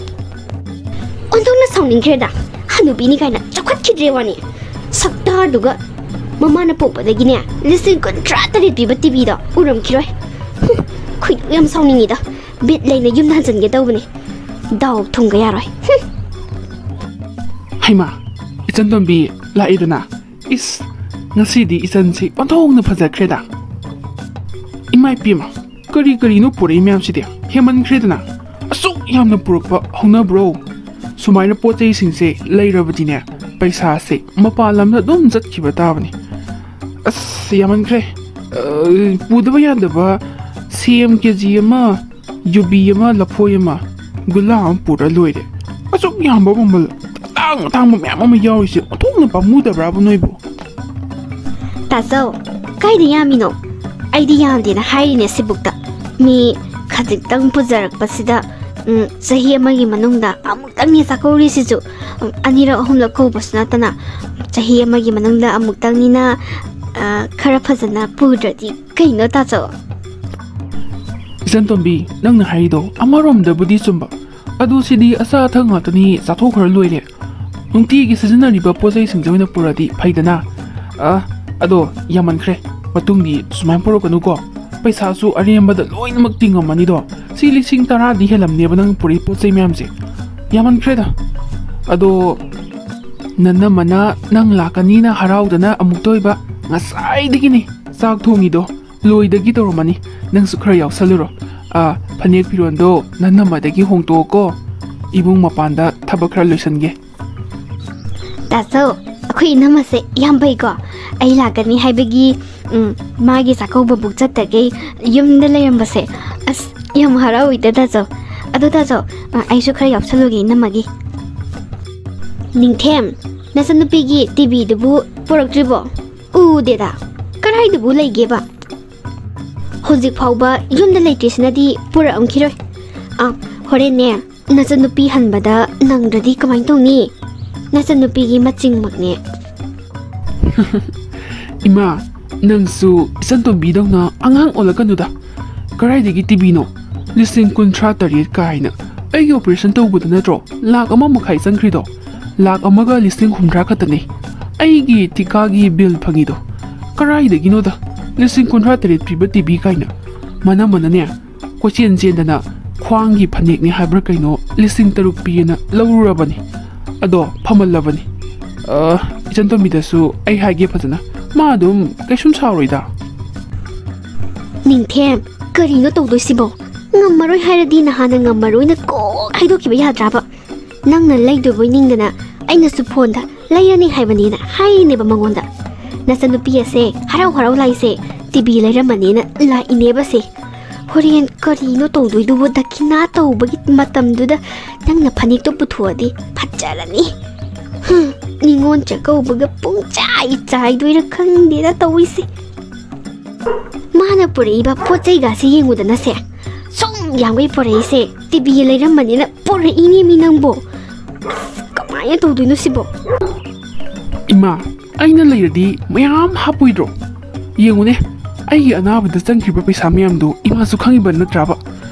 ꯑꯣꯟꯊꯣꯛꯅ ꯁꯥꯎꯅꯤꯡꯈ꯭ꯔꯦꯗ꯫ ꯍꯅꯨꯕꯤꯅꯤ ꯀꯥꯏꯅ ꯆꯥꯎꯈꯠꯈꯤꯗ꯭ꯔꯦ ꯋꯥꯅꯤ꯫ ꯁꯛꯇꯥꯗꯨꯒ꯫ ꯃꯃꯥꯅ ꯄꯣꯛꯄꯗꯒꯤꯅꯦ, ꯂꯤꯁꯤꯡ ꯀꯨꯟꯊ꯭ꯔꯥ ꯇꯔꯦꯠ ꯄꯤꯕ ꯇꯤꯚꯤꯗꯣ ꯎꯔꯝꯈꯤꯔꯣꯏ꯫ ꯍꯨꯝ, ꯈꯣꯏꯗꯧ ꯌꯥꯝ ꯁꯥꯎꯅꯤꯡꯉꯤꯗ꯫ ꯕꯤꯠ ꯂꯩꯅ ꯌꯨꯝꯗ ꯍꯟꯖꯟꯒꯦ ꯇꯧꯕꯅꯦ꯫ ꯗꯥꯎ ꯊꯨꯝꯒ ꯌꯥꯔꯣꯏ꯫ ꯍꯨꯝ꯫ ꯍꯩꯃꯥ, ꯏꯆꯟꯇꯣꯝꯕꯤ ꯂꯥꯛꯏꯗꯅ꯫ ꯏꯁ, ꯉꯁꯤꯗꯤ ꯏꯆꯟꯁꯤ ꯑꯣꯟꯊꯣꯛꯅ ꯐꯖꯈ꯭ꯔꯦꯗ꯫ ꯏꯃꯥ ꯏꯄꯦꯝꯃ, ꯀꯔꯤ ꯀꯔꯤꯅꯣ ꯄꯨꯔꯛꯏ ꯃꯌꯥꯝꯁꯤꯗꯤ? ꯍꯦꯟꯃꯟꯈ꯭ꯔꯦꯗꯅ꯫ ꯑꯁꯨꯛ ꯌꯥꯝꯅ ꯄꯨꯔꯛꯄ ꯍꯧꯅꯕ꯭ꯔꯣ? ꯁꯨꯃꯥꯏꯅ ꯄꯣꯠ ꯆꯩꯁꯤꯡꯁꯦ ꯂꯩꯔꯕꯗꯤꯅꯦ, ꯄꯩꯁꯥꯁꯦ ꯃꯄꯥꯟ ꯂꯝꯗ ꯑꯗꯨꯝ ꯆꯠꯈꯤꯕ ꯇꯥꯕꯅꯤ꯫ ꯑꯁ, ꯌꯥꯝꯃꯟꯈ꯭ꯔꯦ꯫ ꯑ, ꯄꯨꯗꯕ ꯌꯥꯗꯕ ꯁꯦꯝ ꯀꯦ ꯖꯤ ꯑꯃ, ꯌꯨꯕꯤ ꯑꯃ, ꯂꯐꯣꯏ ꯑꯃ, ꯒꯨꯂꯥ ꯑꯃ ꯄꯨꯔ ꯂꯣꯏꯔꯦ꯫ ꯑꯁꯨꯛ ꯌꯥꯝꯕ ꯃꯃꯜ ꯑꯇꯥꯡ ꯑꯇꯥꯡꯕ ꯃꯌꯥꯝ ꯑꯃ ꯌꯥꯎꯔꯤꯁꯦ ꯑꯣꯟꯊꯣꯛꯅ ꯄꯥꯝꯃꯨꯗꯕ꯭ꯔꯥꯕꯨ ꯅꯣꯏꯕꯨ? ꯇꯥꯆꯧ, ꯀꯥꯏꯗ ꯌꯥꯝꯃꯤꯅꯣ? ꯑꯩꯗꯤ ꯌꯥꯝꯗꯦꯅ ꯍꯥꯏꯔꯤꯅꯦ ꯁꯤꯕꯨꯛꯇ꯫ ꯃꯤ ꯈꯖꯤꯛꯇꯪ ꯄꯨꯖꯔꯛꯄꯁꯤꯗ, ꯎꯝ, ꯆꯍꯤ ꯑꯃꯒꯤ ꯃꯅꯨꯡꯗ ꯑꯃꯨꯛꯇꯪꯅꯤ ꯆꯥꯛꯀꯧꯔꯤꯁꯤꯁꯨ꯫ ꯎꯝ, ꯑꯅꯤꯔꯛ ꯑꯍꯨꯝꯂꯛ ꯀꯧꯕꯁꯨ ꯅꯠꯇꯅ, ꯆꯍꯤ ꯑꯃꯒꯤ ꯃꯅꯨꯡꯗ ꯑꯃꯨꯛꯇꯪꯅꯤꯅ, ꯑ, ꯈꯔ ꯐꯖꯅ ꯄꯨꯗ꯭ꯔꯗꯤ ꯀꯩꯅꯣ ꯇꯥꯆꯧ? ꯏꯆꯟꯇꯣꯝꯕꯤ, ꯅꯪꯅ ꯍꯥꯏꯔꯤꯗꯣ ꯑꯃꯔꯣꯝꯗꯕꯨꯗꯤ ꯆꯨꯝꯕ꯫ ꯑꯗꯨ ꯁꯤꯗꯤ ꯑꯆꯥ ꯑꯊꯛ ꯉꯥꯛꯇꯅꯤ, ꯆꯥꯊꯣꯛꯈ꯭ꯔ ꯂꯣꯏꯔꯦ꯫ ꯅꯨꯡꯇꯤꯒꯤ ꯁꯤꯖꯤꯟꯅꯔꯤꯕ ꯄꯣꯠ ꯆꯩꯁꯤꯡꯁꯦ ꯑꯣꯏꯅ ꯄꯨꯔꯗꯤ ꯐꯩꯗꯅ꯫ ꯑ, ꯑꯗꯣ ꯌꯥꯝꯃꯟꯈ꯭ꯔꯦ꯫ ꯃꯇꯨꯡꯗꯤ ꯁꯨꯃꯥꯏꯅ ꯄꯨꯔꯛꯀꯅꯨꯀꯣ꯫ ꯄꯩꯁꯥꯁꯨ ꯑꯔꯦꯝꯕꯗ ꯂꯣꯏꯅꯃꯛ ꯇꯤꯡꯉꯝꯃꯅꯤꯗꯣ꯫ ꯁꯤ ꯂꯤꯁꯤꯡ ꯇꯔꯥꯗꯤ ꯍꯦꯜꯂꯝꯅꯦꯕ ꯅꯪ ꯄꯨꯔꯛꯏ ꯄꯣꯠ ꯆꯩ ꯃꯌꯥꯝꯁꯦ꯫ ꯌꯥꯝꯃꯟꯈ꯭ꯔꯦꯗ꯫ ꯑꯗꯣ ꯅꯅꯝꯃꯅ ꯅꯪ ꯂꯥꯛꯀꯅꯤꯅ ꯍꯔꯥꯎꯗꯅ ꯑꯃꯨꯛꯇ ꯑꯣꯏꯕ ꯉꯁꯥꯏꯗꯒꯤꯅꯤ ꯆꯥꯛ ꯊꯣꯡꯉꯤꯗꯣ꯫ ꯂꯣꯏꯗꯒꯤ ꯇꯧꯔꯝꯃꯅꯤ꯫ ꯅꯪꯁꯨ ꯈꯔ ꯌꯥꯎꯁꯜꯂꯨꯔꯣ꯫ ꯑ, ꯐꯅꯦꯛ ꯐꯤꯔꯣꯟꯗꯣ ꯅꯅꯝꯃꯗꯒꯤ ꯍꯣꯡꯇꯣꯛꯑꯣꯀꯣ꯫ ꯏꯕꯨꯡ ꯃꯄꯥꯟꯗ ꯊꯕꯛ ꯈꯔ ꯂꯣꯏꯁꯟꯒꯦ꯫ ꯇꯥꯆꯧ, ꯑꯩꯈꯣꯏ ꯏꯅꯝꯃꯁꯦ ꯌꯥꯝ ꯐꯩꯀꯣ꯫ ꯑꯩ ꯂꯥꯛꯀꯅꯤ ꯍꯥꯏꯕꯒꯤ, ꯎꯝ, ꯃꯥꯒꯤ ꯆꯥꯛꯀꯧꯕꯕꯨ ꯆꯠꯇꯈꯩ ꯌꯨꯝꯗ ꯂꯩꯔꯝꯕꯁꯦ꯫ ꯑꯁ, ꯌꯥꯝ ꯍꯔꯥꯎꯏꯗ ꯇꯥꯆꯧ꯫ ꯑꯗꯣ ꯇꯥꯆꯧ, ꯑ, ꯑꯩꯁꯨ ꯈꯔ ꯌꯥꯎꯁꯜꯂꯨꯒꯦ ꯏꯅꯝꯃꯒꯤ꯫ ꯅꯤꯡꯊꯦꯝ, ꯅꯆꯟꯅꯨꯄꯤꯒꯤ ꯇꯤꯚꯤꯗꯨꯕꯨ ꯄꯨꯔꯛꯇ꯭ꯔꯤꯕꯣ? ꯎꯗꯦꯗ꯫ ꯀꯔꯥꯏꯗꯕꯨ ꯂꯩꯒꯦꯕ? ꯍꯧꯖꯤꯛ ꯐꯥꯎꯕ ꯌꯨꯝꯗ ꯂꯩꯇ꯭ꯔꯤꯁꯤꯅꯗꯤ ꯄꯨꯔꯛꯑꯝꯈꯤꯔꯣꯏ꯫ ꯑ, ꯍꯣꯔꯦꯟꯅꯦ, ꯅꯆꯟꯅꯨꯄꯤ ꯍꯟꯕꯗ ꯅꯪꯗ꯭ꯔꯗꯤ ꯀꯃꯥꯏꯅ ꯇꯧꯅꯤ? ꯅꯆꯟꯅꯨꯄꯤꯒꯤ ꯃꯆꯤꯡꯃꯛꯅꯦ꯫ ꯏꯃꯥ, ꯅꯪꯁꯨ ꯏꯆꯟꯇꯣꯝꯕꯤꯗꯧꯅ ꯑꯉꯥꯡ ꯑꯣꯜꯂꯛꯀꯅꯨꯗ꯫ ꯀꯗꯥꯏꯗꯒꯤ ꯇꯤꯚꯤꯅꯣ? ꯂꯤꯁꯤꯡ ꯀꯨꯟꯊ꯭ꯔꯥ ꯇꯔꯦꯠ ꯀꯥꯏꯅ꯫ ꯑꯩꯒꯤ ꯑꯣꯄꯔꯦꯁꯟ ꯇꯧꯕꯗ ꯅꯠꯇ꯭ꯔꯣ ꯂꯥꯛ ꯑꯃ ꯃꯈꯥꯏ ꯆꯪꯈ꯭ꯔꯤꯗꯣ? ꯂꯥꯛ ꯑꯃꯒ ꯂꯤꯁꯤꯡ ꯍꯨꯝꯗ꯭ꯔꯥ ꯈꯛꯇꯅꯦ ꯑꯩꯒꯤ ꯇꯤꯀꯥꯒꯤ ꯕꯤꯜ ꯐꯪꯉꯤꯗꯣ꯫ ꯀꯔꯥꯏꯗꯒꯤꯅꯣꯗ ꯂꯤꯁꯤꯡ ꯀꯨꯟꯊ꯭ꯔꯥ ꯇꯔꯦꯠ ꯄꯤꯕ ꯇꯤꯚꯤ ꯀꯥꯏꯅ? ꯃꯅꯝꯃꯅꯅꯦ ꯀꯣꯏꯆꯦꯟ ꯆꯦꯟꯗꯅ ꯈ꯭ꯋꯥꯡꯒꯤ ꯐꯅꯦꯛꯅꯤ ꯍꯥꯏꯕ꯭ꯔꯥ ꯀꯩꯅꯣ ꯂꯤꯁꯤꯡ ꯇꯔꯨꯛ ꯄꯤꯌꯦꯅ ꯂꯧꯔꯨꯔꯕꯅꯤ꯫ ꯑꯗꯣ ꯐꯝꯍꯜꯂꯕꯅꯤ꯫ ꯑ, ꯏꯆꯟ ꯇꯣꯝꯕꯤꯗꯁꯨ ꯑꯩ ꯍꯥꯏꯒꯦ ꯐꯖꯅ, ꯃꯥ ꯑꯗꯨꯝ ꯀꯩꯁꯨꯝ ꯁꯥꯎꯔꯣꯏꯗ꯫ ꯅꯤꯡꯊꯦꯝ, ꯀꯔꯤꯅꯣ ꯇꯧꯗꯣꯏꯁꯤꯕꯣ? ꯉꯝꯃꯔꯣꯏ ꯍꯥꯏꯔꯗꯤ ꯅꯍꯥꯟꯅ ꯉꯝꯃꯔꯣꯏꯅ ꯀꯣꯛ ꯍꯥꯏꯗꯣꯛꯈꯤꯕ ꯌꯥꯗ꯭ꯔꯥꯕ? ꯅꯪꯅ ꯂꯩꯗꯣꯏꯕꯣꯏ ꯅꯤꯡꯗꯅ ꯑꯩꯅꯁꯨ ꯐꯣꯟꯗ "ꯂꯩꯔꯅꯤ" ꯍꯥꯏꯕꯅꯦꯅ ꯍꯥꯏꯔꯤꯅꯦꯕ ꯃꯉꯣꯟꯗ꯫ ꯅꯆꯟꯅꯨꯄꯤ ꯑꯁꯦ ꯍꯔꯥꯎ ꯍꯔꯥꯎ ꯂꯥꯛꯏꯁꯦ ꯇꯤꯚꯤ ꯂꯩꯔꯝꯃꯅꯦꯅ ꯂꯥꯛꯏꯅꯦꯕꯁꯦ꯫ ꯍꯣꯔꯦꯟ ꯀꯔꯤꯅꯣ ꯇꯧꯗꯣꯏꯗꯨꯕꯨ? ꯗꯈꯤꯅꯥ ꯇꯧꯕꯒꯤ ꯃꯇꯝꯗꯨꯗ ꯅꯪꯅ ꯐꯅꯦꯛꯇꯣ ꯄꯨꯊꯣꯛꯑꯗꯤ ꯐꯖꯔꯅꯤ꯫ ꯍꯝ, ꯅꯤꯉꯣꯜ ꯆꯥꯛꯀꯧꯕꯒ ꯄꯨꯡꯆꯥꯏ ꯆꯥꯏꯗꯣꯏꯔꯥ ꯈꯪꯗꯦꯗ ꯇꯧꯔꯤꯁꯦ꯫ ꯃꯥꯅ ꯄꯨꯔꯛꯏꯕ ꯄꯣꯠ ꯆꯩꯒꯁꯦ ꯌꯦꯡꯉꯨꯗꯅꯁꯦ꯫ ꯁꯨꯝ ꯌꯥꯝꯈꯩ ꯄꯨꯔꯛꯏꯁꯦ, ꯇꯤꯚꯤ ꯂꯩꯔꯝꯕꯅꯤꯅ ꯄꯨꯔꯛꯏꯅꯦ ꯃꯤ ꯅꯪꯕꯣ꯫ ꯑꯁ, ꯀꯃꯥꯏꯅ ꯇꯧꯗꯣꯏꯅꯣ ꯁꯤꯕꯣ? ꯏꯃꯥ, ꯑꯩꯅ ꯂꯩꯔꯗꯤ ꯃꯌꯥꯝ ꯍꯥꯞꯄꯣꯏꯗ꯭ꯔꯣ? ꯌꯦꯡꯉꯨꯅꯦ, ꯑꯩꯒꯤ ꯑꯅꯥꯕꯗ ꯆꯪꯈꯤꯕ ꯄꯩꯁꯥ ꯃꯌꯥꯝꯗꯣ ꯏꯃꯥꯁꯨ ꯈꯪꯉꯤꯕ ꯅꯠꯇ꯭ꯔꯥꯕ?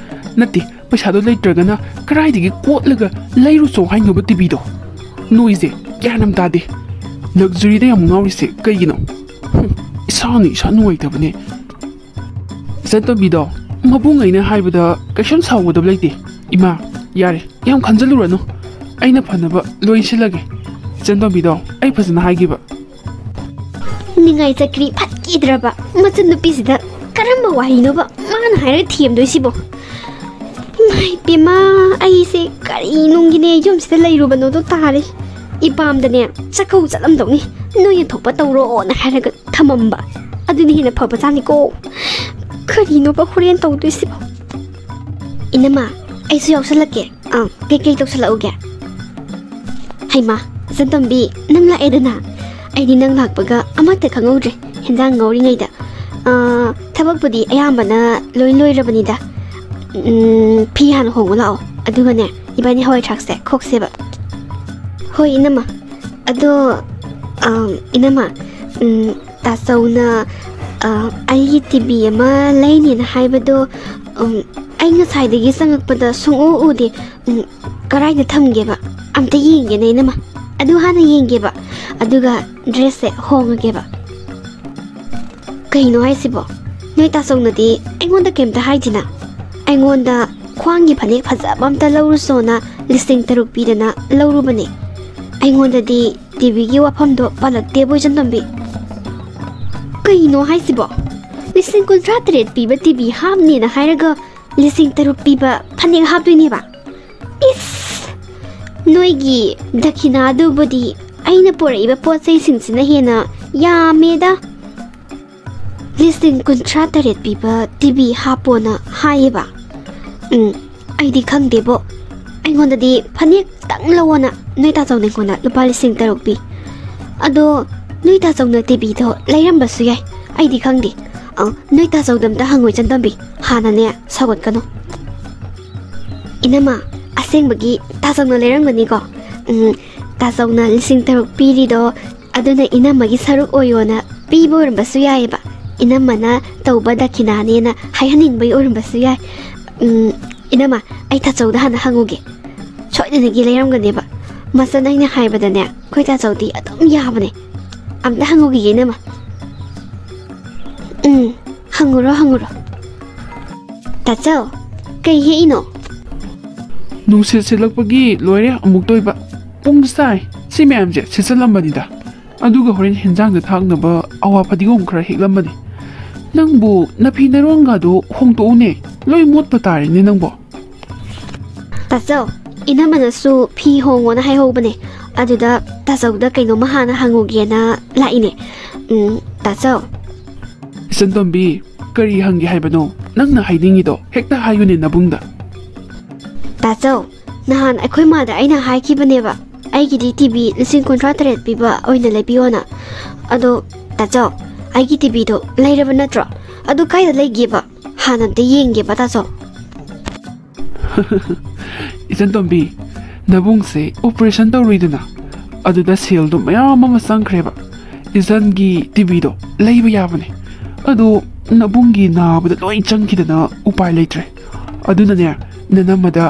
ꯅꯠꯇꯦ, ꯄꯩꯁꯥꯗꯣ ꯂꯩꯇ꯭ꯔꯒꯅ ꯀꯗꯥꯏꯗꯒꯤ ꯀꯣꯠꯂꯒ ꯂꯩꯔꯨꯆꯣ ꯍꯥꯏꯅꯣꯕ ꯇꯤꯚꯤꯗꯣ? ꯅꯣꯏꯁꯦ ꯒ꯭ꯌꯥꯟ ꯑꯃ ꯇꯥꯗꯦ꯫ ꯂꯛꯖꯔꯤꯗ ꯌꯥꯝ ꯉꯥꯎꯔꯤꯁꯦ ꯀꯩꯒꯤꯅꯣ? ꯍꯨꯝ, ꯏꯁꯥꯅ ꯏꯁꯥ ꯅꯨꯡꯉꯥꯏꯇꯕꯅꯦ꯫ ꯏꯆꯟꯇꯣꯝꯕꯤꯗꯣ, ꯃꯕꯨꯡ ꯑꯩꯅ ꯍꯥꯏꯕꯗ ꯀꯩꯁꯨꯝ ꯁꯥꯎꯒꯗꯕ ꯂꯩꯇꯦ꯫ ꯏꯃꯥ, ꯌꯥꯔꯦ, ꯌꯥꯝ ꯈꯟꯖꯜꯂꯨꯔꯅꯨ꯫ ꯑꯩꯅ ꯐꯅꯕ ꯂꯣꯏ ꯁꯤꯜꯂꯒꯦ꯫ ꯏꯆꯟꯇꯣꯝꯕꯤꯗꯣ, ꯑꯩ ꯐꯖꯅ ꯍꯥꯏꯒꯦꯕ꯫ ꯅꯤꯡꯉꯥꯏ ꯆꯀ꯭ꯔꯤ ꯐꯠꯈꯤꯗ꯭ꯔꯕ ꯃꯆꯟꯅꯨꯄꯤꯁꯤꯗ ꯀꯔꯝꯕ ꯋꯥꯍꯩꯅꯣꯕ ꯃꯥꯅ ꯍꯥꯏꯔꯒ ꯊꯦꯝꯗꯣꯏꯁꯤꯕꯣ? ꯏꯃꯥꯏ ꯄꯦꯝꯃ, ꯑꯩꯁꯦ ꯀꯔꯤ ꯅꯨꯡꯒꯤꯅꯦ ꯌꯨꯝꯁꯤꯗ ꯂꯩꯔꯨꯕꯅꯣꯗꯣ ꯇꯥꯔꯦ꯫ ꯏꯄꯥꯝꯗꯅꯦ ꯆꯥꯛꯀꯧ ꯆꯠꯂꯝꯗꯧꯅꯤ, ꯅꯣꯏꯅ ꯊꯣꯛꯄ ꯇꯧꯔꯣꯅ ꯍꯥꯏꯔꯒ ꯊꯝꯃꯝꯕ꯫ ꯑꯗꯨꯅ ꯍꯦꯟꯅ ꯐꯕꯖꯥꯠꯅꯤꯀꯣ꯫ ꯀꯔꯤꯅꯣꯕ ꯍꯣꯔꯦꯟ ꯇꯧꯗꯣꯏꯁꯤꯕꯣ? ꯏꯅꯝꯃ, ꯑꯩꯁꯨ ꯌꯥꯎꯁꯜꯂꯛꯀꯦ꯫ ꯑꯥ, ꯀꯩꯀꯩ ꯇꯧꯁꯜꯂꯛꯎꯒꯦ? ꯍꯩꯃꯥ, ꯏꯆꯟꯇꯣꯝꯕꯤ, ꯅꯪ ꯂꯥꯛꯑꯦꯗꯅ꯫ ꯑꯩꯗꯤ ꯅꯪ ꯂꯥꯛꯄꯒ ꯑꯃꯠꯇ ꯈꯪꯍꯧꯗ꯭ꯔꯦ꯫ ꯍꯦꯟꯖꯥꯡ ꯉꯧꯔꯤꯉꯩꯗ, ꯑꯥ, ꯊꯕꯛꯄꯨꯗꯤ ꯑꯌꯥꯝꯕꯅ ꯂꯣꯏ ꯂꯣꯏꯔꯕꯅꯤꯗ꯫ ꯎꯝ, ꯐꯤ ꯍꯥꯟꯅ ꯍꯣꯡꯉꯨ ꯂꯥꯛꯑꯣ꯫ ꯑꯗꯨꯒꯅꯦ, ꯏꯕꯥꯅꯤ ꯍꯋꯥꯏ ꯊ꯭ꯔꯥꯛꯁꯦ ꯈꯣꯛꯁꯦꯕ꯫ ꯍꯣꯏ, ꯏꯅꯝꯃ꯫ ꯑꯗꯣ, ꯑꯥ, ꯏꯅꯝꯃ, ꯎꯝ, ꯇꯥꯆꯧꯅ, ꯑꯥ, ꯑꯩꯒꯤ ꯇꯤꯚꯤ ꯑꯃ ꯂꯩꯅꯦꯅ ꯍꯥꯏꯕꯗꯣ, ꯎꯝ, ꯑꯩ ꯉꯁꯥꯏꯗꯒꯤ ꯆꯪꯉꯛꯄꯗ ꯁꯨꯡꯎ ꯎꯗꯦ꯫ ꯎꯝ, ꯀꯔꯥꯏꯗ ꯊꯝꯒꯦꯕ? ꯑꯝꯇ ꯌꯦꯡꯒꯦꯅꯦ, ꯏꯅꯝꯃ꯫ ꯑꯗꯨ ꯍꯥꯟꯅ ꯌꯦꯡꯒꯦꯕ, ꯑꯗꯨꯒ ꯗ꯭ꯔꯦꯁꯁꯦ ꯍꯣꯡꯉꯒꯦꯕ꯫ ꯀꯩꯅꯣ ꯍꯥꯏꯁꯤꯕꯣ? ꯅꯣꯏ ꯇꯥꯆꯧꯅꯗꯤ ꯑꯩꯉꯣꯟꯗ ꯀꯩꯝꯇ ꯍꯥꯏꯗꯦꯅ꯫ ꯑꯩꯉꯣꯟꯗ ꯈ꯭ꯋꯥꯡꯒꯤ ꯐꯅꯦꯛ ꯐꯖꯕ ꯑꯝꯇ ꯂꯧꯔꯨꯁꯣꯅ ꯂꯤꯁꯤꯡ ꯇꯔꯨꯛ ꯄꯤꯗꯅ ꯂꯧꯔꯨꯕꯅꯦ꯫ ꯑꯩꯉꯣꯟꯗꯗꯤ ꯇꯤꯚꯤꯒꯤ ꯋꯥꯐꯝꯗꯣ ꯄꯜꯂꯛꯇꯦꯕꯣ, ꯏꯆꯟꯇꯣꯝꯕꯤ꯫ ꯀꯩꯅꯣ ꯍꯥꯏꯁꯤꯕꯣ? ꯂꯤꯁꯤꯡ ꯀꯨꯟꯊ꯭ꯔꯥ ꯇꯔꯦꯠ ꯄꯤꯕ ꯇꯤꯚꯤ ꯍꯥꯞꯅꯦꯅ ꯍꯥꯏꯔꯒ ꯂꯤꯁꯤꯡ ꯇꯔꯨꯛ ꯄꯤꯕ ꯐꯅꯦꯛ ꯍꯥꯞꯇꯣꯏꯅꯦꯕ? ꯏꯁ! ꯅꯣꯏꯒꯤ ꯗꯈꯤꯅꯥꯗꯨꯕꯨꯗꯤ ꯑꯩꯅ ꯄꯨꯔꯛꯏꯕ ꯄꯣꯠ ꯆꯩꯁꯤꯡꯁꯤꯅ ꯍꯦꯟꯅ ꯌꯥꯝꯃꯦꯗ꯫ ꯂꯤꯁꯤꯡ ꯀꯨꯟꯊ꯭ꯔꯥ ꯇꯔꯦꯠ ꯄꯤꯕ ꯇꯤꯚꯤ ꯍꯥꯞꯄꯣꯅ ꯍꯥꯏꯌꯦꯕ꯫ ꯎꯝ, ꯑꯩꯗꯤ ꯈꯪꯗꯦꯕꯣ꯫ ꯑꯩꯉꯣꯟꯗꯗꯤ ꯐꯅꯦꯛꯇꯪ ꯂꯧꯑꯣꯅ ꯅꯣꯏ ꯇꯥꯆꯧꯅ ꯑꯩꯉꯣꯟꯗ ꯂꯨꯄꯥ ꯂꯤꯁꯤꯡ ꯇꯔꯨꯛ ꯄꯤ꯫ ꯑꯗꯣ ꯅꯣꯏ ꯇꯥꯆꯧꯅ ꯇꯤꯚꯤꯗꯣ ꯂꯩꯔꯝꯕꯁꯨ ꯌꯥꯏ, ꯑꯩꯗꯤ ꯈꯪꯗꯦ꯫ ꯑ, ꯅꯣꯏ ꯇꯥꯆꯧꯗ ꯑꯝꯇ ꯍꯪꯉꯣ, ꯏꯆꯟꯇꯣꯝꯕꯤ꯫ ꯍꯥꯟꯅꯅꯦ ꯁꯥꯎꯒꯠꯀꯅꯨ꯫ ꯏꯅꯝꯃ, ꯑꯁꯦꯡꯕꯒꯤ ꯇꯥꯆꯧꯅ ꯂꯩꯔꯝꯒꯅꯤꯀꯣ? ꯎꯝ, ꯇꯥꯆꯧꯅ ꯂꯤꯁꯤꯡ ꯇꯔꯨꯛ ꯄꯤꯔꯤꯗꯣ ꯑꯗꯨꯅ ꯏꯅꯝꯃꯒꯤ ꯁꯔꯨꯛ ꯑꯣꯏꯌꯣꯅ ꯄꯤꯕ ꯑꯣꯏꯔꯝꯕꯁꯨ ꯌꯥꯏꯑꯕ꯫ ꯏꯅꯝꯃꯅ ꯇꯧꯕ ꯗꯈꯤꯅꯥꯅꯦꯅ ꯍꯥꯏꯍꯟꯅꯤꯡꯕꯒꯤ ꯑꯣꯏꯔꯝꯕꯁꯨ ꯌꯥꯏ꯫ ꯎꯝ, ꯏꯅꯝꯃ, ꯑꯩ ꯇꯥꯆꯧꯗ ꯍꯥꯟꯅ ꯍꯪꯉꯨꯒꯦ꯫ ꯁꯣꯏꯗꯅꯒꯤ ꯂꯩꯔꯝꯒꯅꯦꯕ꯫ ꯃꯆꯟ ꯑꯩꯅ ꯍꯥꯏꯕꯗꯅꯦ, ꯑꯩꯈꯣꯏ ꯇꯥꯆꯧꯗꯤ ꯑꯗꯨꯝ ꯌꯥꯕꯅꯦ꯫ ꯑꯝꯇ ꯍꯪꯉꯨꯈꯤꯒꯦ, ꯏꯅꯝꯃ꯫ ꯎꯝ, ꯍꯪꯉꯨꯔꯣ, ꯍꯪꯉꯨꯔꯣ꯫ ꯇꯥꯆꯧ, ꯀꯩ ꯍꯦꯛꯏꯅꯣ? ꯅꯨꯡꯁꯤꯠ ꯁꯤꯠꯂꯛꯄꯒꯤ ꯂꯣꯏꯔꯦ ꯑꯃꯨꯛꯇ ꯑꯣꯏꯕ꯫ ꯄꯨꯡ ꯆꯥꯏ꯫ ꯁꯤ ꯃꯌꯥꯝꯁꯦ ꯁꯤꯠꯆꯜꯂꯝꯕꯅꯤꯗ꯫ ꯑꯗꯨꯒ ꯍꯣꯔꯦꯟ ꯍꯦꯟꯖꯥꯡꯗ ꯊꯥꯛꯅꯕ ꯑꯋꯥ ꯐꯗꯤꯒꯣꯝ ꯈꯔ ꯍꯦꯛꯂꯝꯕꯅꯤ꯫ ꯅꯪꯕꯨ ꯅꯐꯤ ꯅꯔꯣꯟꯒꯗꯣ ꯍꯣꯡꯗꯣꯛꯎꯅꯦ꯫ ꯂꯣꯏ ꯃꯣꯠꯄ ꯇꯥꯔꯦꯅꯦ ꯅꯪꯕꯣ꯫ ꯇꯥꯆꯧ, ꯏꯅꯝꯃꯅꯁꯨ ꯐꯤ ꯍꯣꯡꯉꯣꯅ ꯍꯥꯏꯍꯧꯕꯅꯦ꯫ ꯑꯗꯨꯗ ꯇꯥꯆꯧꯗ ꯀꯩꯅꯣꯝꯃ ꯍꯥꯟꯅ ꯍꯪꯉꯨꯒꯦꯅ ꯂꯥꯛꯏꯅꯦ꯫ ꯎꯝ, ꯇꯥꯆꯧ꯫ ꯏꯆꯟꯇꯣꯝꯕꯤ, ꯀꯔꯤ ꯍꯪꯒꯦ ꯍꯥꯏꯕꯅꯣ? ꯅꯪꯅ ꯍꯥꯏꯅꯤꯡꯉꯤꯗꯣ ꯍꯦꯛꯇ ꯍꯥꯏꯌꯨꯅꯦ ꯅꯕꯨꯡꯗ꯫ ꯇꯥꯆꯧ, ꯅꯍꯥꯟ ꯑꯩꯈꯣꯏ ꯃꯥꯗ ꯑꯩꯅ ꯍꯥꯏꯈꯤꯕꯅꯦꯕ, ꯑꯩꯒꯤꯗꯤ ꯇꯤꯚꯤ ꯂꯤꯁꯤꯡ ꯀꯨꯟꯊ꯭ꯔꯥ ꯇꯔꯦꯠ ꯄꯤꯕ ꯑꯣꯏꯅ ꯂꯩꯕꯤꯌꯣꯅ꯫ ꯑꯗꯣ ꯇꯥꯆꯧ, ꯑꯩꯒꯤ ꯇꯤꯚꯤꯗꯣ ꯂꯩꯔꯕ ꯅꯠꯇ꯭ꯔꯣ? ꯑꯗꯨ ꯀꯥꯏꯗ ꯂꯩꯒꯦꯕ? ꯍꯥꯟꯅ ꯑꯝꯇ ꯌꯦꯡꯒꯦꯕ, ꯇꯥꯆꯧ꯫ ꯏꯆꯟꯇꯣꯝꯕꯤ, ꯅꯕꯨꯡꯁꯦ operation ꯇꯧꯔꯨꯏꯗꯅ, ꯑꯗꯨꯗ ꯁꯦꯜꯗꯣ ꯃꯌꯥꯝ ꯑꯃ ꯆꯪꯈ꯭ꯔꯦꯕ꯫ ꯏꯆꯟꯒꯤ ꯇꯤꯚꯤꯗꯣ ꯂꯩꯕ ꯌꯥꯕꯅꯦ, ꯑꯗꯣ ꯅꯕꯨꯡꯒꯤ ꯅꯥꯕꯗ ꯂꯣꯏ ꯆꯪꯈꯤꯗꯅ ꯎꯄꯥꯏ ꯂꯩꯇ꯭ꯔꯦ꯫ ꯑꯗꯨꯅꯅꯦ, ꯅꯅꯝꯃꯗ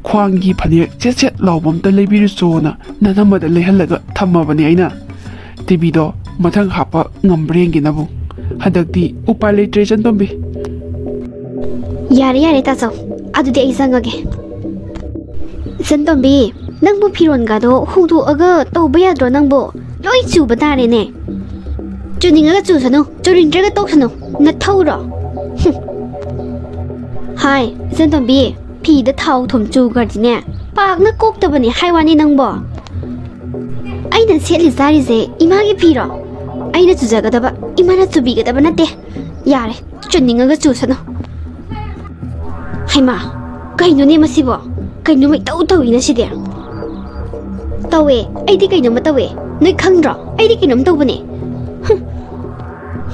ꯈ꯭ꯋꯥꯡꯒꯤ ꯐꯅꯦꯛ ꯁꯦꯠ ꯁꯦꯠ ꯂꯥꯎꯕ ꯑꯝꯇ ꯂꯩꯕꯤꯔꯨꯆꯣꯅ ꯅꯅꯝꯃꯗ ꯂꯩꯍꯜꯂꯒ ꯊꯝꯃꯕꯅꯦ ꯑꯩꯅ꯫ ꯇꯤꯚꯤꯗꯣ ꯃꯊꯪ ꯍꯥꯞꯄ ꯉꯝꯕ꯭ꯔꯥ ꯌꯦꯡꯒꯦ ꯅꯕꯨꯡ꯫ ꯍꯟꯗꯛꯇꯤ ꯎꯄꯥꯏ ꯂꯩꯇ꯭ꯔꯦ ꯏꯆꯟꯇꯣꯝꯕꯤ꯫ ꯌꯥꯔꯦ, ꯌꯥꯔꯦ, ꯇꯥꯆꯧ꯫ ꯑꯗꯨꯗꯤ ꯑꯩ ꯆꯪꯉꯒꯦ꯫ ꯏꯆꯟꯇꯣꯝꯕꯤ, ꯅꯪꯕꯨ ꯐꯤꯔꯣꯟꯒꯗꯣ ꯍꯣꯡꯗꯣꯛꯑꯒ ꯇꯧꯕ ꯌꯥꯗ꯭ꯔꯣ ꯅꯪꯕꯨ? ꯂꯣꯏ ꯆꯨꯕ ꯇꯥꯔꯦꯅꯦ꯫ ꯆꯨꯅꯤꯡꯉꯒ ꯆꯨꯁꯅꯨ, ꯆꯨꯅꯤꯡꯗ꯭ꯔꯒ ꯇꯣꯛꯁꯅꯨ, ꯅꯊꯧꯔꯣ? ꯍꯨꯝ꯫ ꯍꯥꯏ, ꯏꯆꯟꯇꯣꯝꯕꯤ, ꯐꯤꯗ ꯊꯥꯎ ꯊꯨꯝ ꯆꯨꯈ꯭ꯔꯗꯤꯅꯦ, ꯄꯥꯛꯅ ꯀꯣꯛꯇꯕꯅꯦ ꯍꯥꯏ ꯋꯥꯅꯤ ꯅꯪꯕꯣ꯫ ꯑꯩꯅ ꯁꯦꯠꯂꯤ ꯆꯥꯔꯤꯁꯦ ꯏꯃꯥꯒꯤ ꯐꯤꯔꯣ? ꯑꯩꯅ ꯆꯨꯖꯒꯗꯕ, ꯏꯃꯥꯅ ꯆꯨꯕꯤꯒꯗꯕ ꯅꯠꯇꯦ꯫ ꯌꯥꯔꯦ, ꯆꯨꯅꯤꯡꯉꯒ ꯆꯨꯁꯅꯨ꯫ ꯍꯩꯃꯥ, ꯀꯩꯅꯣꯅꯦ ꯃꯁꯤꯕꯣ? ꯀꯩꯅꯣ ꯃꯩꯇꯧ ꯇꯧꯏꯅ ꯁꯤꯗꯤ? ꯇꯧꯋꯦ, ꯑꯩꯗꯤ ꯀꯩꯅꯣꯝꯃ ꯇꯧꯋꯦ꯫ ꯅꯣꯏ ꯈꯪꯗ꯭ꯔꯣ? ꯑꯩꯗꯤ ꯀꯩꯅꯣꯝ ꯇꯧꯕꯅꯦ꯫ ꯍꯨꯝ꯫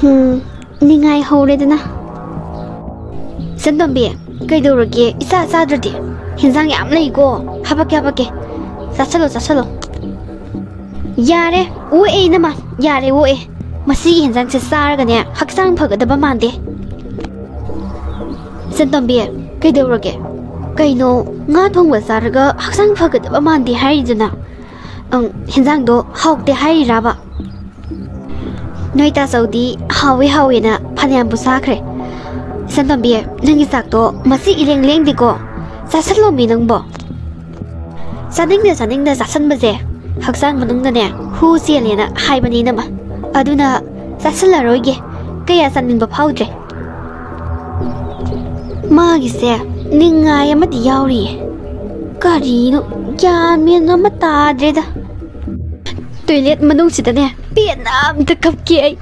ꯍꯨꯝ, ꯅꯤꯡꯉꯥꯏ ꯍꯧꯔꯦꯗꯅ꯫ ꯏꯆꯟꯇꯣꯝꯕꯤ, ꯀꯩꯗꯧꯔꯒꯦ? ꯏꯆꯥ ꯆꯥꯗ꯭ꯔꯗꯤ? ꯍꯦꯟꯖꯥꯡ ꯌꯥꯝ ꯂꯩꯀꯣ꯫ ꯍꯥꯄꯛꯀꯦ, ꯍꯥꯄꯛꯀꯦ꯫ ꯆꯥꯁꯜꯂꯣ, ꯆꯥꯁꯜꯂꯣ꯫ ꯌꯥꯔꯦ, ꯑꯣꯛꯑꯦ ꯏꯅꯝꯃ, ꯌꯥꯔꯦ, ꯑꯣꯛꯑꯦ꯫ ꯃꯁꯤꯒꯤ ꯍꯦꯟꯖꯥꯡꯁꯦ ꯆꯥꯔꯒꯅꯦ, ꯍꯛꯆꯥꯡ ꯐꯒꯗꯕ ꯃꯥꯟꯗꯦ꯫ ꯏꯆꯟꯇꯣꯝꯕꯤ, ꯀꯩꯗꯧꯔꯒꯦ? ꯀꯩꯅꯣ, ꯉꯥ ꯊꯣꯡꯕ ꯆꯥꯔꯒ ꯍꯛꯆꯥꯡ ꯐꯒꯗꯕ ꯃꯥꯟꯗꯦ ꯍꯥꯏꯔꯤꯗꯨꯅ? ꯑꯪ, ꯍꯦꯟꯖꯥꯡꯗꯣ ꯍꯥꯎꯇꯦ ꯍꯥꯏꯔꯤꯔꯕ? ꯅꯣꯏ ꯇꯥꯆꯧꯗꯤ ꯍꯥꯎꯋꯦ ꯍꯥꯎꯋꯦꯅ ꯐꯅꯌꯥꯝꯕꯨ ꯆꯥꯈ꯭ꯔꯦ꯫ ꯏꯆꯟꯇꯣꯝꯕꯤ, ꯅꯪꯒꯤ ꯆꯥꯛꯇꯣ ꯃꯁꯤ ꯏꯂꯦꯡ ꯂꯦꯡꯗꯦꯀꯣ꯫ ꯆꯥꯁꯜꯂꯣꯃꯤ ꯅꯪꯕꯣ꯫ ꯆꯥꯅꯤꯡꯗ ꯆꯥꯅꯤꯡꯗ ꯆꯥꯁꯟꯕꯁꯦ ꯍꯛꯆꯥꯡ ꯃꯅꯨꯡꯗꯅꯦ ꯍꯨ ꯆꯦꯜꯂꯦꯅ ꯍꯥꯏꯕꯅꯤ ꯏꯅꯝꯃ꯫ ꯑꯗꯨꯅ ꯆꯥꯁꯜꯂꯔꯣꯏꯒꯦ꯫ ꯀꯌꯥ ꯆꯥꯅꯤꯡꯕ ꯐꯥꯎꯗ꯭ꯔꯦ꯫ ꯃꯥꯒꯤꯁꯦ ꯅꯤꯡꯉꯥꯏ ꯑꯃꯗꯤ ꯌꯥꯎꯔꯤꯌꯦ꯫ ꯀꯔꯤꯅꯣ ꯒ꯭ꯌꯥꯟ ꯃꯦꯟ ꯑꯃ ꯇꯥꯗ꯭ꯔꯦꯗ꯫ ꯇꯣꯏꯂꯦꯠ ꯃꯅꯨꯡꯁꯤꯗꯅꯦ ꯄꯦꯟꯅ ꯑꯝꯇ ꯀꯞꯀꯦ ꯑꯩ꯫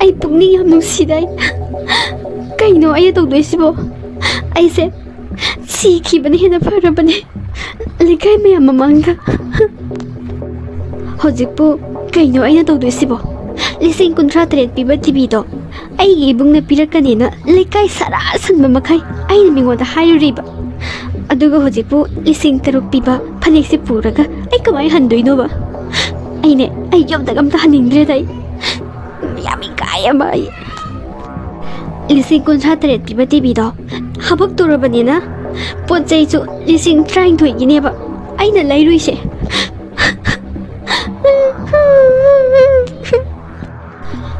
ꯑꯩ ꯄꯨꯛꯅꯤꯡ ꯌꯥꯝ ꯅꯨꯡꯁꯤꯗ ꯑꯩ꯫ ꯀꯩꯅꯣ ꯑꯩꯅ ꯇꯧꯗꯣꯏꯁꯤꯕꯣ? ꯑꯩꯁꯦ ꯁꯤꯈꯤꯕꯅ ꯍꯦꯟꯅ ꯐꯔꯕꯅꯦ ꯂꯩꯀꯥꯏ ꯃꯌꯥꯝ ꯃꯃꯥꯡꯗ꯫ ꯍꯧꯖꯤꯛꯄꯨ ꯀꯩꯅꯣ ꯑꯩꯅ ꯇꯧꯗꯣꯏꯁꯤꯕꯣ? ꯂꯤꯁꯤꯡ ꯀꯨꯟꯊ꯭ꯔꯥ ꯇꯔꯦꯠ ꯄꯤꯕ ꯇꯤꯚꯤꯗꯣ ꯑꯩꯒꯤ ꯏꯕꯨꯡꯅ ꯄꯤꯔꯛꯀꯅꯦꯅ ꯂꯩꯀꯥꯏ ꯁꯥꯔꯥ ꯁꯟꯕ ꯃꯈꯩ ꯑꯩꯅ ꯃꯤꯉꯣꯟꯗ ꯍꯥꯏꯔꯨꯔꯤꯕ꯫ ꯑꯗꯨꯒ ꯍꯧꯖꯤꯛꯄꯨ ꯂꯤꯁꯤꯡ ꯇꯔꯨꯛ ꯄꯤꯕ ꯐꯅꯦꯛꯁꯦ ꯄꯨꯔꯒ ꯑꯩ ꯀꯃꯥꯏꯅ ꯍꯟꯗꯣꯏꯅꯣꯕ? ꯑꯩꯅꯦ, ꯑꯩ ꯌꯨꯝꯗꯒ ꯑꯝꯇ ꯍꯟꯅꯤꯡꯗ꯭ꯔꯦꯗ ꯑꯩ꯫ ꯌꯥꯝ ꯏꯀꯥꯏ ꯑꯃ ꯑꯩ꯫ ꯂꯤꯁꯤꯡ ꯀꯨꯟꯊ꯭ꯔꯥ ꯇꯔꯦꯠ ꯄꯤꯕ ꯇꯤꯚꯤꯗꯣ ꯍꯥꯄꯛꯇꯣꯔꯕꯅꯤꯅ ꯄꯣꯠ ꯆꯩꯁꯨ ꯂꯤꯁꯤꯡ ꯇꯔꯥꯅꯤꯊꯣꯏꯒꯤꯅꯦꯕ ꯑꯩꯅ ꯂꯩꯔꯨꯏꯁꯦ꯫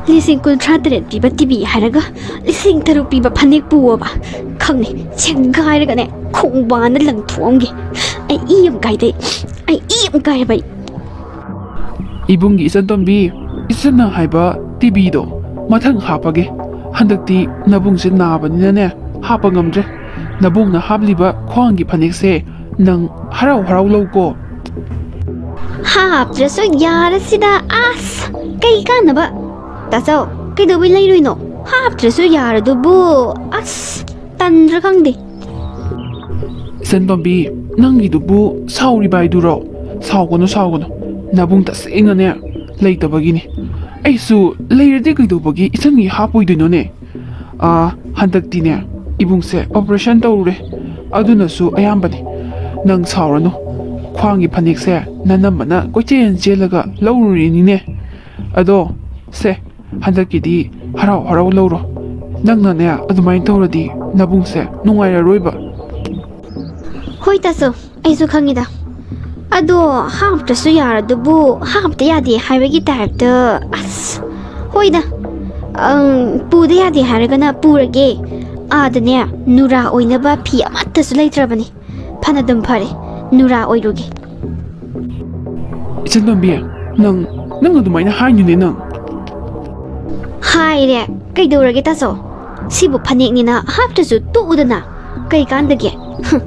ꯂꯤꯁꯤꯡ ꯀꯨꯟꯊ꯭ꯔꯥ ꯇꯔꯦꯠ ꯄꯤꯕ ꯇꯤꯚꯤ ꯍꯥꯏꯔꯒ ꯂꯤꯁꯤꯡ ꯇꯔꯨꯛ ꯄꯤꯕ ꯐꯅꯦꯛ ꯄꯨꯑꯣꯕ꯫ ꯈꯪꯅꯤ, ꯁꯦꯒꯥꯏꯔꯒꯅꯦ ꯈꯣꯡꯕꯥꯟꯗ ꯂꯪꯊꯣꯛꯑꯝꯒꯦ꯫ ꯑꯩ ꯏ ꯌꯥꯝ ꯀꯥꯏꯗꯩ꯫ ꯑꯩ ꯏ ꯌꯥꯝ ꯀꯥꯏꯔꯕ ꯑꯩ꯫ ꯏꯕꯨꯡꯒꯤ ꯏꯆꯟꯇꯣꯝꯕꯤ, ꯏꯆꯟꯅ ꯍꯥꯏꯕ ꯇꯤꯚꯤꯗꯣ ꯃꯊꯪ ꯍꯥꯞꯄꯒꯦ꯫ ꯍꯟꯗꯛꯇꯤ ꯅꯕꯨꯡꯁꯦ ꯅꯥꯕꯅꯤꯅꯅꯦ, ꯍꯥꯞꯄ ꯉꯝꯗ꯭ꯔꯦ꯫ ꯅꯕꯨꯡꯅ ꯍꯥꯞꯂꯤꯕ ꯈ꯭ꯋꯥꯡꯒꯤ ꯐꯅꯦꯛꯁꯦ ꯅꯪ ꯍꯔꯥꯎ ꯍꯔꯥꯎ ꯂꯧꯀꯣ꯫ ꯍꯥꯞꯇ꯭ꯔꯁꯨ ꯌꯥꯔꯁꯤꯗ꯫ ꯑꯁ, ꯀꯩ ꯀꯥꯟꯅꯕ? ꯇꯥꯆꯧ, ꯀꯩꯗꯧꯕꯩ ꯂꯩꯔꯨꯏꯅꯣ? ꯍꯥꯞꯇ꯭ꯔꯁꯨ ꯌꯥꯔꯗꯨꯕꯨ꯫ ꯑꯁ, ꯇꯟꯗ꯭ꯔꯥ ꯈꯪꯗꯦ꯫ ꯏꯆꯟꯇꯣꯝꯕꯤ, ꯅꯪꯒꯤꯗꯨꯕꯨ ꯁꯥꯎꯔꯤꯕ ꯍꯥꯏꯗꯨꯔꯣ? ꯁꯥꯎꯒꯅꯨ, ꯁꯥꯎꯒꯅꯨ꯫ ꯅꯕꯨꯡ ꯇꯁꯦꯡꯅꯅꯦ ꯂꯩꯇꯕꯒꯤꯅꯤ꯫ ꯑꯩꯁꯨ ꯂꯩꯔꯗꯤ ꯀꯩꯗꯧꯕꯒꯤ ꯏꯆꯟꯒꯤ ꯍꯥꯞꯄꯣꯏꯗꯣꯏꯅꯣꯅꯦ? ꯑꯥ, ꯍꯟꯗꯛꯇꯤꯅꯦ ꯏꯕꯨꯡꯁꯦ ꯑꯣꯄꯔꯦꯁꯟ ꯇꯧꯔꯨꯔꯦ꯫ ꯑꯗꯨꯅꯁꯨ ꯑꯌꯥꯝꯕꯅꯤ꯫ ꯅꯪ ꯁꯥꯎꯔꯅꯨ꯫ ꯈ꯭ꯋꯥꯡꯒꯤ ꯐꯅꯦꯛꯁꯦ ꯅꯅꯝꯃꯅ ꯀꯣꯏꯆꯦꯟ ꯆꯦꯜꯂꯒ ꯂꯧꯔꯨꯔꯤꯅꯤꯅꯦ꯫ ꯑꯗꯣ ꯁꯦ, ꯍꯟꯗꯛꯀꯤꯗꯤ ꯍꯔꯥꯎ ꯍꯔꯥꯎ ꯂꯧꯔꯣ꯫ ꯅꯪꯅꯅꯦ ꯑꯗꯨꯃꯥꯏꯅ ꯇꯧꯔꯗꯤ ꯅꯕꯨꯡꯁꯦ ꯅꯨꯡꯉꯥꯏꯔꯔꯣꯏꯕ꯫ ꯍꯣꯏ ꯇꯥꯆꯧ, ꯑꯩꯁꯨ ꯈꯪꯉꯤꯗ꯫ ꯑꯗꯣ ꯍꯥꯞꯇ꯭ꯔꯁꯨ ꯌꯥꯔꯗꯨꯕꯨ ꯍꯥꯞꯇ ꯌꯥꯗꯦ ꯍꯥꯏꯕꯒꯤ ꯇꯥꯏꯞꯇ꯫ ꯑꯁ, ꯍꯣꯏꯗ꯫ ꯑꯪ, ꯄꯨꯗ ꯌꯥꯗꯦ ꯍꯥꯏꯔꯒꯅ ꯄꯨꯔꯒꯦ꯫ ꯑꯥꯗꯅꯦ ꯅꯨꯔꯥ ꯑꯣꯏꯅꯕ ꯐꯤ ꯑꯃꯠꯇꯁꯨ ꯂꯩꯇ꯭ꯔꯕꯅꯤ꯫ ꯐꯅꯗꯨꯝ ꯐꯔꯦ, ꯅꯨꯔꯥ ꯑꯣꯏꯔꯨꯒꯦ꯫ ꯏꯆꯟꯇꯣꯝꯕꯤ, ꯅꯪ, ꯅꯪ ꯑꯗꯨꯃꯥꯏꯅ ꯍꯥꯏꯅꯨꯅꯦ ꯅꯪ꯫ ꯍꯥꯏꯔꯦ, ꯀꯩꯗꯧꯔꯒꯦ ꯇꯥꯆꯧ? ꯁꯤꯕꯨ ꯐꯅꯦꯛꯅꯤꯅ ꯍꯥꯞꯇ꯭ꯔꯁꯨ ꯇꯣꯛꯎꯗꯅ꯫ ꯀꯩ ꯀꯥꯟꯗꯒꯦ? ꯍꯨꯝ,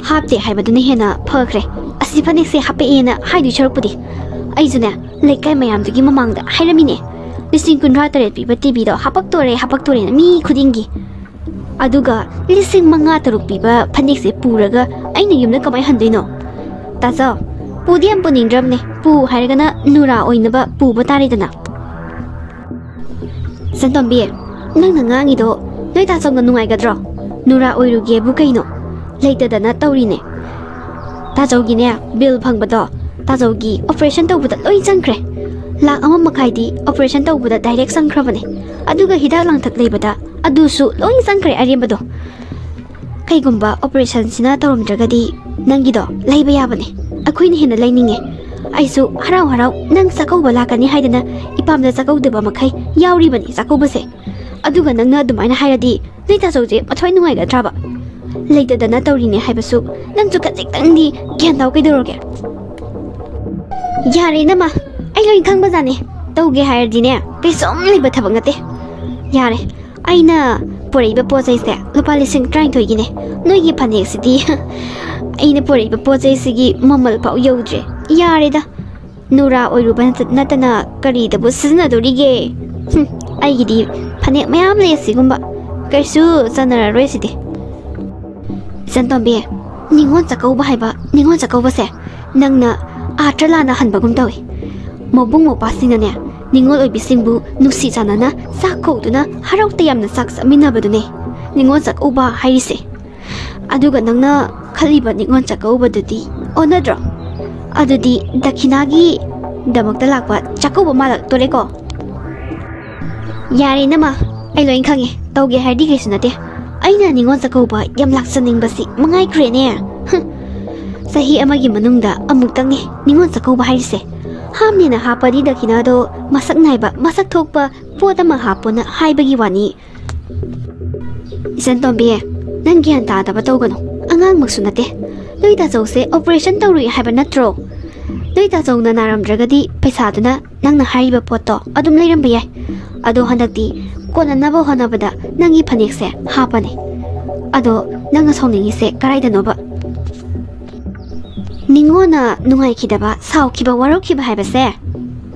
ꯍꯥꯞꯇꯦ ꯍꯥꯏꯕꯗꯨꯅ ꯍꯦꯟꯅ ꯐꯈ꯭ꯔꯦ꯫ ꯑꯁꯤ ꯐꯅꯦꯛꯁꯦ ꯍꯥꯞꯄꯛꯑꯦꯅ ꯍꯥꯏꯗꯣꯏ ꯁꯔꯨꯛꯄꯨꯗꯤ꯫ ꯑꯩꯁꯨꯅꯦ, ꯂꯩꯀꯥꯏ ꯃꯌꯥꯝꯗꯨꯒꯤ ꯃꯃꯥꯡꯗ ꯍꯥꯏꯔꯝꯃꯤꯅꯦ꯫ ꯂꯤꯁꯤꯡ ꯀꯨꯟꯊ꯭ꯔꯥ ꯇꯔꯦꯠ ꯄꯤꯕ ꯇꯤꯚꯤꯗꯣ ꯍꯥꯄꯛꯇꯣꯔꯦ, ꯍꯥꯄꯛꯇꯣꯔꯦꯅ ꯃꯤ ꯈꯨꯗꯤꯡꯒꯤ꯫ ꯑꯗꯨꯒ ꯂꯤꯁꯤꯡ ꯃꯉꯥ ꯇꯔꯨꯛ ꯄꯤꯕ ꯐꯅꯦꯛꯁꯦ ꯄꯨꯔꯒ ꯑꯩꯅ ꯌꯨꯝꯗ ꯀꯃꯥꯏ ꯍꯟꯗꯣꯏꯅꯣ? ꯇꯥꯆꯧ, ꯄꯨꯗꯤ ꯌꯥꯝ ꯄꯨꯅꯤꯡꯗ꯭ꯔꯕꯅꯦ꯫ ꯄꯨ ꯍꯥꯏꯔꯒꯅ ꯅꯨꯔꯥ ꯑꯣꯏꯅꯕ ꯄꯨꯕ ꯇꯥꯔꯦꯗꯅ꯫ ꯏꯆꯟꯇꯣꯝꯕꯤ, ꯅꯪꯅ ꯉꯥꯡꯉꯤꯗꯣ ꯅꯣꯏ ꯇꯥꯆꯧꯅ ꯅꯨꯡꯉꯥꯏꯒꯗ꯭ꯔꯣ? ꯅꯨꯔꯥ ꯑꯣꯏꯔꯨꯒꯦꯕꯨ ꯀꯩꯅꯣ? ꯂꯩꯇꯗꯅ ꯇꯧꯔꯤꯅꯦ꯫ ꯇꯥꯆꯧꯒꯤꯅꯦ, ꯕꯤꯜ ꯐꯪꯕꯗꯣ ꯇꯥꯆꯧꯒꯤ ꯑꯣꯄꯔꯦꯁꯟ ꯇꯧꯕꯗ ꯂꯣꯏ ꯆꯪꯈ꯭ꯔꯦ꯫ ꯂꯥꯛ ꯑꯃ ꯃꯈꯥꯏꯗꯤ ꯑꯣꯄꯔꯦꯁꯟ ꯇꯧꯕꯗ ꯗꯥꯏꯔꯦꯛ ꯆꯪꯈ꯭ꯔꯕꯅꯦ꯫ ꯑꯗꯨꯒ ꯍꯤꯗꯥꯛ ꯂꯥꯡꯊꯛ ꯂꯩꯕꯗ ꯑꯗꯨꯁꯨ ꯂꯣꯏ ꯆꯪꯈ꯭ꯔꯦ ꯑꯔꯦꯝꯕꯗꯣ꯫ ꯀꯩꯒꯨꯝꯕ ꯑꯣꯄꯔꯦꯁꯟꯁꯤꯅ ꯇꯧꯔꯝꯗ꯭ꯔꯒꯗꯤ ꯅꯪꯒꯤꯗꯣ ꯂꯩꯕ ꯌꯥꯕꯅꯦ꯫ ꯑꯩꯈꯣꯏꯅ ꯍꯦꯟꯅ ꯂꯩꯅꯤꯡꯉꯦ꯫ ꯑꯩꯁꯨ ꯍꯔꯥꯎ ꯍꯔꯥꯎ ꯅꯪ ꯆꯥꯛꯀꯧꯕ ꯂꯥꯛꯀꯅꯤ ꯍꯥꯏꯗꯅ ꯏꯄꯥꯝꯗ ꯆꯥꯛꯀꯧꯗꯕ ꯃꯈꯩ ꯌꯥꯎꯔꯤꯕꯅꯤ ꯆꯥꯛꯀꯧꯕꯁꯦ꯫ ꯑꯗꯨꯒ ꯅꯪꯅ ꯑꯗꯨꯃꯥꯏꯅ ꯍꯥꯏꯔꯗꯤ ꯅꯣꯏ ꯇꯥꯆꯧꯁꯦ ꯃꯊ꯭ꯋꯥꯏ ꯅꯨꯡꯉꯥꯏꯒꯗ꯭ꯔꯕ? ꯂꯩꯇꯗꯅ ꯇꯧꯔꯤꯅꯦ ꯍꯥꯏꯕꯁꯨ ꯅꯪꯁꯨ ꯈꯖꯤꯛꯇꯪꯗꯤ ꯒ꯭ꯌꯥꯟ ꯇꯥꯎ ꯀꯩꯗꯧꯔꯒꯦ? ꯌꯥꯔꯦ ꯏꯅꯝꯃ, ꯑꯩ ꯂꯣꯏ ꯈꯪꯕꯖꯥꯠꯅꯦ꯫ ꯇꯧꯒꯦ ꯍꯥꯏꯔꯗꯤꯅꯦ ꯀꯩꯁꯨꯝ ꯂꯩꯕ ꯊꯕꯛ ꯅꯠꯇꯦ꯫ ꯌꯥꯔꯦ, ꯑꯩꯅ ꯄꯨꯔꯛꯏꯕ ꯄꯣꯠ ꯆꯩꯁꯦ ꯂꯨꯄꯥ ꯂꯤꯁꯤꯡ ꯇꯔꯥꯅꯤꯊꯣꯏꯒꯤꯅꯦ꯫ ꯅꯣꯏꯒꯤ ꯐꯅꯦꯛꯁꯤꯗꯤ ꯑꯩꯅ ꯄꯨꯔꯛꯏꯕ ꯄꯣꯠ ꯆꯩꯁꯤꯒꯤ ꯃꯃꯜ ꯐꯥꯎ ꯌꯧꯗ꯭ꯔꯦ꯫ ꯌꯥꯔꯦꯗ, ꯅꯨꯔꯥ ꯑꯣꯏꯔꯨꯕ ꯅꯠꯇ-, ꯅꯠꯇꯅ ꯀꯔꯤꯗꯕꯨ ꯁꯤꯖꯤꯟꯅꯗꯣꯔꯤꯒꯦ? ꯍꯨꯝ, ꯑꯩꯒꯤꯗꯤ ꯐꯅꯦꯛ ꯃꯌꯥꯝ ꯂꯩ ꯑꯁꯤꯒꯨꯝꯕ꯫ ꯀꯩꯁꯨ ꯆꯟꯅꯔꯔꯣꯏ ꯁꯤꯗꯤ꯫ ꯏꯆꯟꯇꯣꯝꯕꯤ, ꯅꯤꯉꯣꯜ ꯆꯥꯛꯀꯧꯕ ꯍꯥꯏꯕ ꯅꯤꯉꯣꯜ ꯆꯥꯛꯀꯧꯕꯁꯦ ꯅꯪꯅ ꯑꯥꯔꯊ ꯂꯥꯟꯅ ꯍꯟꯕꯒꯨꯝ ꯇꯧꯏ꯫ ꯃꯕꯨꯡ ꯃꯧꯄ꯭ꯋꯥꯁꯤꯡꯅꯅꯦ ꯅꯤꯉꯣꯜ ꯑꯣꯏꯕꯤꯁꯤꯡꯕꯨ ꯅꯨꯡꯁꯤ ꯆꯥꯟꯅꯅ ꯆꯥꯛ ꯀꯧꯗꯨꯅ ꯍꯔꯥꯎ ꯇꯌꯥꯝꯅ ꯆꯥꯛ ꯆꯥꯃꯤꯟꯅꯕꯗꯨꯅꯦ ꯅꯤꯉꯣꯜ ꯆꯥꯛꯀꯧꯕ ꯍꯥꯏꯔꯤꯁꯦ꯫ ꯑꯗꯨꯒ ꯅꯪꯅ ꯈꯜꯂꯤꯕ ꯅꯤꯉꯣꯜ ꯆꯥꯛꯀꯧꯕꯗꯨꯗꯤ ꯑꯣꯟꯅꯗ꯭ꯔꯣ? ꯑꯗꯨꯗꯤ ꯗꯈꯤꯅꯥꯒꯤꯗꯃꯛꯇ ꯂꯥꯛꯄ ꯆꯥꯛꯀꯧꯕ ꯃꯥꯜꯂꯛꯇꯣꯔꯦꯀꯣ꯫ ꯌꯥꯔꯦ ꯏꯅꯝꯃ, ꯑꯩ ꯂꯣꯏ ꯈꯪꯉꯦ꯫ ꯇꯧꯒꯦ ꯍꯥꯏꯔꯗꯤ ꯀꯩꯁꯨ ꯅꯠꯇꯦ꯫ ꯑꯩꯅ ꯅꯤꯉꯣꯜ ꯆꯥꯛꯀꯧꯕ ꯌꯥꯝ ꯂꯥꯛꯆꯅꯤꯡꯕꯁꯤ ꯃꯉꯥꯏꯈ꯭ꯔꯦꯅꯦ꯫ ꯍꯨꯝ꯫ ꯆꯍꯤ ꯑꯃꯒꯤ ꯃꯅꯨꯡꯗ ꯑꯃꯨꯛꯇꯪꯅꯦ ꯅꯤꯉꯣꯜ ꯆꯥꯛꯀꯧꯕ ꯍꯥꯏꯔꯤꯁꯦ꯫ ꯍꯥꯞꯅꯦꯅ ꯍꯥꯞꯄꯗꯤ ꯗꯈꯤꯅꯥꯗꯣ ꯃꯁꯛ ꯅꯥꯏꯕ, ꯃꯁꯛ ꯊꯣꯛꯄ ꯄꯣꯠ ꯑꯃ ꯍꯥꯞꯄꯣꯅ ꯍꯥꯏꯕꯒꯤ ꯋꯥꯅꯤ꯫ ꯏꯆꯟꯇꯣꯝꯕꯤ, ꯅꯪ ꯒ꯭ꯌꯥꯟ ꯇꯥꯗꯕ ꯇꯧꯒꯅꯨ꯫ ꯑꯉꯥꯡꯃꯛꯁꯨ ꯅꯠꯇꯦ꯫ ꯅꯣꯏ ꯇꯥꯆꯧꯁꯦ ꯑꯣꯄꯔꯦꯁꯟ ꯇꯧꯔꯨꯏ ꯍꯥꯏꯕ ꯅꯠꯇ꯭ꯔꯣ? ꯅꯣꯏ ꯇꯥꯆꯧꯅ ꯅꯥꯔꯝꯗ꯭ꯔꯒꯗꯤ ꯄꯩꯁꯥꯗꯨꯅ ꯅꯪꯅ ꯍꯥꯏꯔꯤꯕ ꯄꯣꯠꯇꯣ ꯑꯗꯨꯝ ꯂꯩꯔꯝꯕ ꯌꯥꯏ꯫ ꯑꯗꯣ ꯍꯟꯗꯛꯇꯤ ꯀꯣꯟꯅꯅꯕ ꯍꯣꯠꯅꯕꯗ ꯅꯪꯒꯤ ꯐꯅꯦꯛꯁꯦ ꯍꯥꯞꯄꯅꯤ꯫ ꯑꯗꯣ ꯅꯪꯅ ꯁꯥꯎꯅꯤꯡꯉꯤꯁꯦ ꯀꯔꯥꯏꯗꯅꯣꯕ? ꯅꯤꯉꯣꯟꯅ ꯅꯨꯡꯉꯥꯏꯈꯤꯗꯕ, ꯁꯥꯎꯈꯤꯕ, ꯋꯥꯔꯧꯈꯤꯕ ꯍꯥꯏꯕꯁꯦ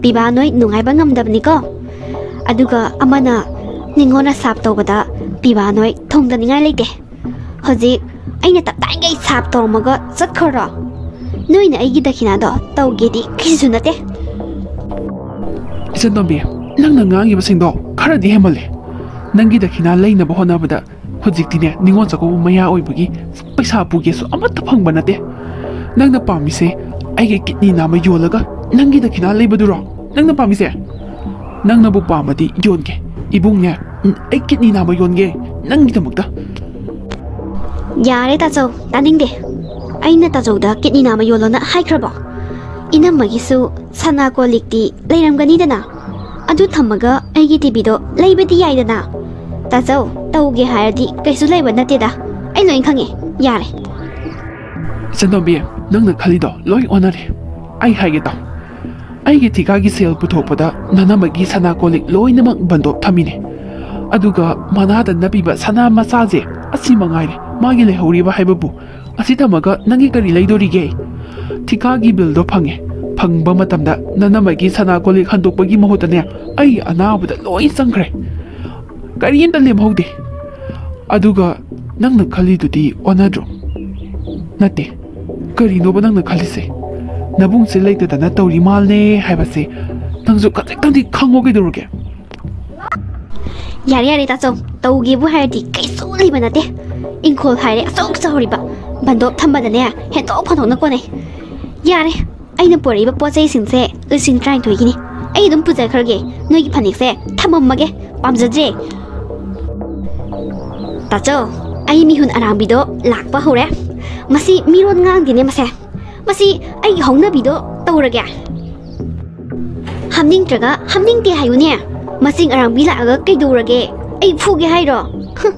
ꯄꯤꯕꯥ ꯅꯣꯏ ꯅꯨꯡꯉꯥꯏꯕ ꯉꯝꯗꯕꯅꯤꯀꯣ꯫ ꯑꯗꯨꯒ ꯑꯃꯅ ꯅꯤꯉꯣꯟꯅ ꯁꯥꯞ ꯇꯧꯕꯗ ꯄꯤꯕꯥ ꯅꯣꯏ ꯊꯣꯡꯗꯅꯤꯡꯉꯥꯏ ꯂꯩꯇꯦ꯫ ꯍꯧꯖꯤꯛ ꯑꯩꯅ ꯇꯞꯇꯥꯏꯈꯩ ꯁꯥꯞ ꯇꯧꯔꯝꯃꯒ ꯆꯠꯈ꯭ꯔꯣꯔꯣ? ꯅꯣꯏꯅ ꯑꯩꯒꯤ ꯗꯈꯤꯅꯥꯗꯣ ꯇꯧꯒꯦꯗꯤ ꯀꯩꯁꯨ ꯅꯠꯇꯦ꯫ ꯏꯆꯟꯇꯣꯝꯕꯤ, ꯅꯪꯅ ꯉꯥꯡꯉꯤꯕꯁꯤꯡꯗꯣ ꯈꯔꯗꯤ ꯍꯦꯟꯃꯜꯂꯦ꯫ ꯅꯪꯒꯤ ꯗꯈꯤꯅꯥ ꯂꯩꯅꯕ ꯍꯣꯠꯅꯕꯗ ꯍꯧꯖꯤꯛꯇꯤꯅꯦ ꯅꯤꯉꯣꯜ ꯆꯥꯛꯀꯧꯕ ꯃꯌꯥ ꯑꯣꯏꯕꯒꯤ ꯄꯩꯁꯥ ꯄꯨꯒꯦꯁꯨ ꯑꯃꯠꯇ ꯐꯪꯕ ꯅꯠꯇꯦ꯫ ꯅꯪꯅ ꯄꯥꯝꯃꯤꯁꯦ ꯑꯩꯒꯤ ꯀꯤꯠꯅꯤ ꯅꯥꯝꯃ ꯌꯣꯜꯂꯒ ꯅꯪꯒꯤ ꯗꯈꯤꯅꯥ ꯂꯩꯕꯗꯨꯔꯣ ꯅꯪꯅ ꯄꯥꯝꯃꯤꯁꯦ? ꯅꯪꯅꯕꯨ ꯄꯥꯝꯃꯗꯤ ꯌꯣꯟꯒꯦ꯫ ꯏꯕꯨꯡꯅꯦ, ꯑꯩ ꯀꯤꯠꯅꯤ ꯅꯥꯝꯃ ꯌꯣꯟꯒꯦ ꯅꯪꯒꯤꯗꯃꯛꯇ꯫ ꯌꯥꯔꯦ ꯇꯥꯆꯧ, ꯇꯥꯅꯤꯡꯗꯦ꯫ ꯑꯩꯅ ꯇꯥꯆꯧꯗ ꯀꯤꯠꯅꯤ ꯅꯥꯝꯃ ꯌꯣꯜꯂꯣꯅ ꯍꯥꯏꯈ꯭ꯔꯕꯣ? ꯏꯅꯝꯃꯒꯤꯁꯨ ꯁꯅꯥ ꯀꯣꯜ ꯂꯤꯛꯇꯤ ꯂꯩꯔꯝꯒꯅꯤꯗꯅ꯫ ꯑꯗꯨ ꯊꯝꯃꯒ ꯑꯩꯒꯤ ꯇꯤꯚꯤꯗꯣ ꯂꯩꯕꯗꯤ ꯌꯥꯏꯗꯅ꯫ ꯇꯥꯆꯧ, ꯇꯧꯒꯦ ꯍꯥꯏꯔꯗꯤ ꯀꯩꯁꯨ ꯂꯩꯕ ꯅꯠꯇꯦꯗ꯫ ꯑꯩ ꯂꯣꯏ ꯈꯪꯉꯦ꯫ ꯌꯥꯔꯦ꯫ ꯏꯆꯟꯇꯣꯝꯕꯤ, ꯅꯪꯅ ꯈꯜꯂꯤꯗꯣ ꯂꯣꯏ ꯑꯣꯟꯅꯔꯦ꯫ ꯑꯩ ꯍꯥꯏꯒꯦ ꯇꯥꯎ꯫ ꯑꯩꯒꯤ ꯊꯤꯀꯥꯒꯤ ꯁꯦꯜ ꯄꯨꯊꯣꯛꯄꯗ ꯅꯅꯝꯃꯒꯤ ꯁꯅꯥ ꯀꯣꯜ ꯂꯤꯛ ꯂꯣꯏꯅꯃꯛ ꯕꯟꯗꯣꯞ ꯊꯝꯃꯤꯅꯦ꯫ ꯑꯗꯨꯒ ꯃꯅꯥꯗ ꯅꯞꯄꯤꯕ ꯁꯅꯥ ꯃꯆꯥꯁꯦ, ꯑꯁꯤ ꯃꯉꯥꯏꯔꯦ ꯃꯥꯒꯤ ꯂꯩꯍꯧꯔꯤꯕ ꯍꯥꯏꯕꯕꯨ꯫ ꯑꯁꯤ ꯊꯝꯃꯒ ꯅꯪꯒꯤ ꯀꯔꯤ ꯂꯩꯗꯣꯔꯤꯒꯦ? ꯊꯤꯀꯥꯒꯤ ꯕꯤꯜꯗꯣ ꯐꯪꯉꯦ꯫ ꯐꯪꯕ ꯃꯇꯝꯗ ꯅꯅꯝꯃꯒꯤ ꯁꯅꯥ ꯀꯣꯜ ꯂꯤꯛ ꯍꯟꯗꯣꯛꯄꯒꯤ ꯃꯍꯨꯠꯇꯅꯦ, ꯑꯩ ꯑꯅꯥꯕꯗ ꯂꯣꯏ ꯆꯪꯈ꯭ꯔꯦ꯫ ꯀꯔꯤꯝꯇ ꯂꯦꯝꯍꯧꯗꯦ꯫ ꯑꯗꯨꯒ ꯅꯪꯅ ꯈꯜꯂꯤꯗꯨꯗꯤ ꯑꯣꯟꯅꯗ꯭ꯔꯣ? ꯅꯠꯇꯦ꯫ ꯀꯔꯤꯅꯣꯕ ꯅꯪꯅ ꯈꯜꯂꯤꯁꯦ? ꯅꯕꯨꯡꯁꯦ ꯂꯩꯇꯗꯅ ꯇꯧꯔꯤ ꯃꯥꯜꯅꯦ ꯍꯥꯏꯕꯁꯦ ꯅꯪꯁꯨ ꯈꯖꯤꯛꯇꯪꯗꯤ ꯈꯪꯉꯣ ꯀꯩꯗꯧꯔꯒꯦ? ꯌꯥꯔꯦ, ꯌꯥꯔꯦ, ꯇꯥꯆꯧ꯫ ꯇꯧꯒꯦꯕꯨ ꯍꯥꯏꯔꯗꯤ ꯀꯩꯁꯨ ꯂꯩꯕ ꯅꯠꯇꯦ꯫ ꯏꯪꯈꯣꯜ ꯍꯥꯏꯔꯦ ꯑꯆꯧ ꯆꯥꯎꯔꯤꯕ꯫ ꯕꯟꯗꯣꯞ ꯊꯝꯕꯗꯅꯦ ꯍꯦꯟꯗꯣꯛ ꯐꯟꯗꯣꯛꯅ ꯀꯣꯟꯅꯩ꯫ ꯌꯥꯔꯦ, ꯑꯩꯅ ꯄꯨꯔꯛꯏꯕ ꯄꯣꯠ ꯆꯩꯁꯤꯡꯁꯦ ꯂꯤꯁꯤꯡ ꯇꯔꯥꯅꯤꯊꯣꯏꯒꯤꯅꯤ꯫ ꯑꯩ ꯑꯗꯨꯝ ꯄꯨꯖꯈ꯭ꯔꯒꯦ꯫ ꯅꯣꯏꯒꯤ ꯐꯅꯦꯛꯁꯦ ꯊꯝꯃꯝꯃꯒꯦ꯫ ꯄꯥꯝꯖꯗ꯭ꯔꯦ꯫ ꯇꯥꯆꯧ, ꯑꯩ ꯃꯤꯍꯨꯟ ꯑꯔꯥꯡꯕꯤꯗꯣ ꯂꯥꯛꯄ ꯍꯧꯔꯦ꯫ ꯃꯁꯤ ꯃꯤꯔꯣꯟ ꯉꯥꯡꯗꯦꯅꯦ ꯃꯁꯦ꯫ ꯃꯁꯤ ꯑꯩꯒꯤ ꯍꯧꯅꯕꯤꯗꯣ ꯇꯧꯔꯒꯦ꯫ ꯍꯥꯞꯅꯤꯡꯗ꯭ꯔꯒ ꯍꯥꯞꯅꯤꯡꯗꯦ ꯍꯥꯏꯌꯨꯅꯦ꯫ ꯃꯁꯤꯡ ꯑꯔꯥꯡꯕꯤ ꯂꯥꯛꯑꯒ ꯀꯩꯗꯧꯔꯒꯦ? ꯑꯩ ꯐꯨꯒꯦ ꯍꯥꯏꯔꯣ? ꯍꯨꯝ,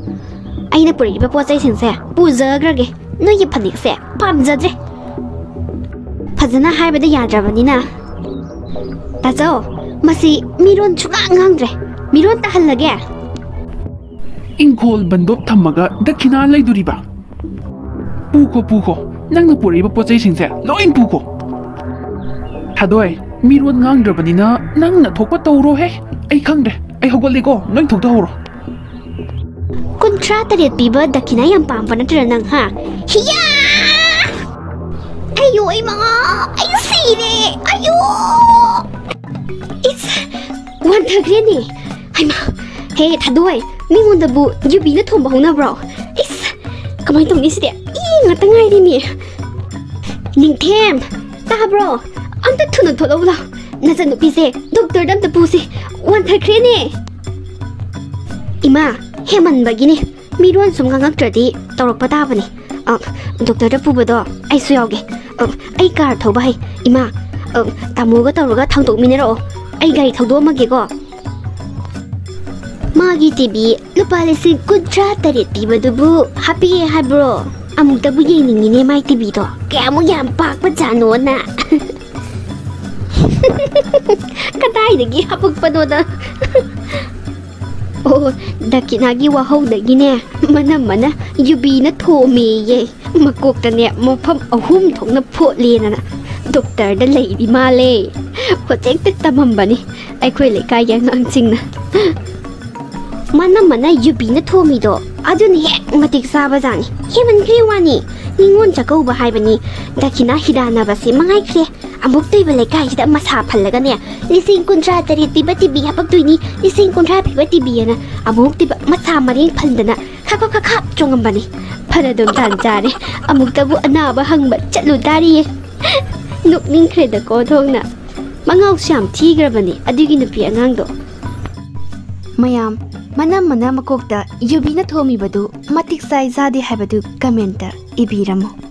ꯑꯩꯅ ꯄꯨꯔꯛꯏꯕ ꯄꯣꯠ ꯆꯩꯁꯤꯡꯁꯦ ꯄꯨꯖꯈ꯭ꯔꯒꯦ꯫ ꯅꯣꯏꯒꯤ ꯐꯅꯦꯛꯁꯦ ꯄꯥꯝꯖꯗ꯭ꯔꯦ꯫ ꯐꯖꯅ ꯍꯥꯏꯕꯗ ꯌꯥꯗ꯭ꯔꯕꯅꯤꯅ꯫ ꯇꯥꯆꯧ, ꯃꯁꯤ ꯃꯤꯔꯣꯟ ꯁꯨꯡꯉꯥꯡ ꯉꯥꯡꯗ꯭ꯔꯦ꯫ ꯃꯤꯔꯣꯟ ꯇꯥꯍꯜꯂꯒꯦ꯫ ꯏꯪꯈꯣꯜ ꯕꯟꯗꯣꯞ ꯊꯝꯃꯒ ꯗꯈꯤꯅꯥ ꯂꯩꯗꯣꯔꯤꯕ? ꯄꯨꯈꯣ, ꯄꯨꯈꯣ꯫ ꯅꯪꯅ ꯄꯨꯔꯛꯏꯕ ꯄꯣꯠ ꯆꯩꯁꯤꯡꯁꯦ ꯂꯣꯏ ꯄꯨꯈꯣ꯫ ꯊꯥꯗꯣꯏ, ꯃꯤꯔꯣꯟ ꯉꯥꯡꯗ꯭ꯔꯕꯅꯤꯅ ꯅꯪꯅ ꯊꯣꯛꯄ ꯇꯧꯔꯣꯍꯦ꯫ ꯑꯩ ꯈꯪꯗ꯭ꯔꯦ꯫ ꯑꯩ ꯍꯧꯒꯠꯂꯦꯀꯣ꯫ ꯅꯣꯏ ꯊꯣꯛꯇ ꯍꯧꯔꯣ꯫ ꯀꯨꯟꯊ꯭ꯔꯥ ꯇꯔꯦꯠ ꯄꯤꯕ ꯗꯈꯤꯅꯥ ꯌꯥꯝ ꯄꯥꯝꯕ ꯅꯠꯇ꯭ꯔ ꯅꯪ, ꯍꯥ? ꯍꯤꯌꯥ! ꯑꯌꯣ, ꯏꯃꯥ! ꯑꯩ ꯁꯤꯔꯦ! ꯑꯌꯣ! ꯏꯁ! ꯋꯥꯟꯊꯈ꯭ꯔꯦꯅꯦ! ꯍꯩꯃꯥ! ꯍꯦ, ꯊꯥꯗꯣꯏ! ꯃꯤꯉꯣꯟꯗꯕꯨ ꯌꯨꯕꯤꯅ ꯊꯣꯝꯕ ꯍꯧꯅꯕ꯭ꯔꯣ? ꯏꯁ! ꯀꯃꯥꯏꯅ ꯇꯧꯅꯤ ꯁꯤꯗꯤ? ꯏ ꯉꯥꯛꯇ ꯉꯥꯏꯔꯦꯅꯦ! ꯅꯤꯡꯊꯦꯝ! ꯇꯥꯕ꯭ꯔꯣ? ꯑꯝꯇ ꯊꯨꯅ ꯊꯣꯛꯂꯛꯎ ꯂꯥꯎ! ꯅꯆꯟꯅꯨꯄꯤꯁꯦ ꯗꯣꯛꯇꯔꯗ ꯑꯝꯇ ꯄꯨꯁꯤ! ꯋꯥꯟꯊꯈ꯭ꯔꯦꯅꯦ! ꯏꯃꯥ, ꯍꯦꯃꯟꯕꯒꯤꯅꯦ꯫ ꯃꯤꯔꯣꯟ ꯁꯨꯝ ꯉꯥꯡꯉꯛꯇ꯭ꯔꯗꯤ ꯇꯧꯔꯛꯄ ꯇꯥꯕꯅꯤ꯫ ꯑ, ꯗꯣꯛꯇꯔꯗ ꯄꯨꯕꯗꯣ ꯑꯩꯁꯨ ꯌꯥꯎꯒꯦ꯫ ꯑ, ꯑꯩ ꯀꯥꯔ ꯊꯧꯕ ꯍꯩ꯫ ꯏꯃꯥ, ꯑ, ꯇꯥꯃꯣꯒ ꯇꯧꯔꯒ ꯊꯥꯡꯗꯣꯛꯃꯤꯟꯅꯔꯛꯑꯣ꯫ ꯑꯩ ꯒꯥꯔꯤ ꯊꯧꯗꯣꯛꯑꯝꯃꯒꯦꯀꯣ꯫ ꯃꯥꯒꯤ ꯇꯤꯚꯤ ꯂꯨꯄꯥ ꯂꯤꯁꯤꯡ ꯀꯨꯟꯊ꯭ꯔꯥ ꯇꯔꯦꯠ ꯄꯤꯕꯗꯨꯕꯨ ꯍꯥꯞꯄꯤꯌꯦ ꯍꯥꯏꯕ꯭ꯔꯣ? ꯑꯃꯨꯛꯇꯕꯨ ꯌꯦꯡꯅꯤꯡꯉꯤꯅꯦ ꯃꯥꯏ ꯇꯤꯚꯤꯗꯣ꯫ ꯀꯌꯥꯃꯨꯛ ꯌꯥꯝ ꯄꯥꯛꯄ ꯖꯥꯠꯅꯣꯅ꯫ ꯀꯗꯥꯏꯗꯒꯤ ꯍꯥꯄꯛꯄꯅꯣꯗ꯫ ꯑꯣ, ꯗꯈꯤꯅꯥꯒꯤ ꯋꯥꯍꯧꯗꯒꯤꯅꯦ, ꯃꯅꯝ ꯃꯅ ꯌꯨꯕꯤꯅ ꯊꯣꯝꯃꯦꯌꯦ꯫ ꯃꯀꯣꯛꯇꯅꯦ ꯃꯐꯝ ꯑꯍꯨꯝ ꯊꯣꯛꯅ ꯐꯣꯠꯂꯦꯅ ꯗꯣꯛꯇꯔꯗ ꯂꯩꯔꯤ ꯃꯥꯜꯂꯦ꯫ ꯍꯧꯖꯤꯛꯇ ꯇꯝꯃꯝꯕꯅꯤ ꯑꯩꯈꯣꯏ ꯂꯩꯀꯥꯏꯒꯤ ꯑꯉꯥꯡꯁꯤꯡꯅ꯫ ꯃꯅꯝ ꯃꯅ ꯌꯨꯕꯤꯅ ꯊꯣꯝꯃꯤꯗꯣ ꯑꯗꯨꯅ ꯍꯦꯛ ꯃꯇꯤꯛ ꯆꯥꯕꯖꯥꯠꯅꯤ꯫ ꯍꯦꯃꯟꯈ꯭ꯔꯦ ꯋꯥꯅꯤ꯫ ꯅꯤꯉꯣꯜ ꯆꯥꯛꯀꯧꯕ ꯍꯥꯏꯕꯅꯤ꯫ ꯗꯈꯤꯅꯥ ꯍꯤꯗꯥꯟꯅꯕꯁꯦ ꯃꯉꯥꯏꯈ꯭ꯔꯦ꯫ ꯑꯃꯨꯛ ꯇꯣꯏꯕ ꯂꯩꯀꯥꯏꯁꯤꯗ ꯃꯁꯥ ꯐꯜꯂꯒꯅꯦ, ꯂꯤꯁꯤꯡ ꯀꯨꯟꯊ꯭ꯔꯥ ꯇꯔꯦꯠ ꯄꯤꯕ ꯇꯤꯚꯤ ꯍꯥꯄꯛꯇꯣꯏꯅꯤ, ꯂꯤꯁꯤꯡ ꯀꯨꯟꯊ꯭ꯔꯥ ꯄꯤꯕ ꯇꯤꯚꯤ ꯍꯥꯏꯅ ꯑꯃꯨꯛ ꯇꯣꯏꯕ ꯃꯁꯥ ꯃꯔꯦꯡ ꯐꯟꯗꯅ ꯈꯥꯞ ꯈꯥꯞ ꯈꯥꯞ ꯈꯥꯞ ꯆꯣꯡꯉꯝꯕꯅꯤ꯫ ꯐꯅꯗꯨꯝ ꯇꯥꯟ ꯆꯥꯔꯦ꯫ ꯑꯃꯨꯛꯇꯕꯨ ꯑꯅꯥꯕ ꯍꯪꯕ ꯆꯠꯂꯨ ꯇꯥꯔꯤꯌꯦ꯫ ꯅꯣꯛꯅꯤꯡꯈ꯭ꯔꯦꯗꯀꯣ ꯊꯣꯡꯅ꯫ ꯃꯉꯥꯎꯁꯨ ꯌꯥꯝ ꯊꯤꯈ꯭ꯔꯕꯅꯤ ꯑꯗꯨꯒꯤ ꯅꯨꯄꯤ ꯑꯉꯥꯡꯗꯣ꯫ ꯃꯌꯥꯝ, ꯃꯅꯝ ꯃꯅ ꯃꯀꯣꯛꯇ ꯌꯨꯕꯤꯅ ꯊꯣꯝꯃꯤꯕꯗꯨ ꯃꯇꯤꯛ ꯆꯥꯏ ꯆꯥꯗꯦ ꯍꯥꯏꯕꯗꯨ ꯀꯃꯦꯟꯇ ꯏꯕꯤꯔꯝꯃꯨ꯫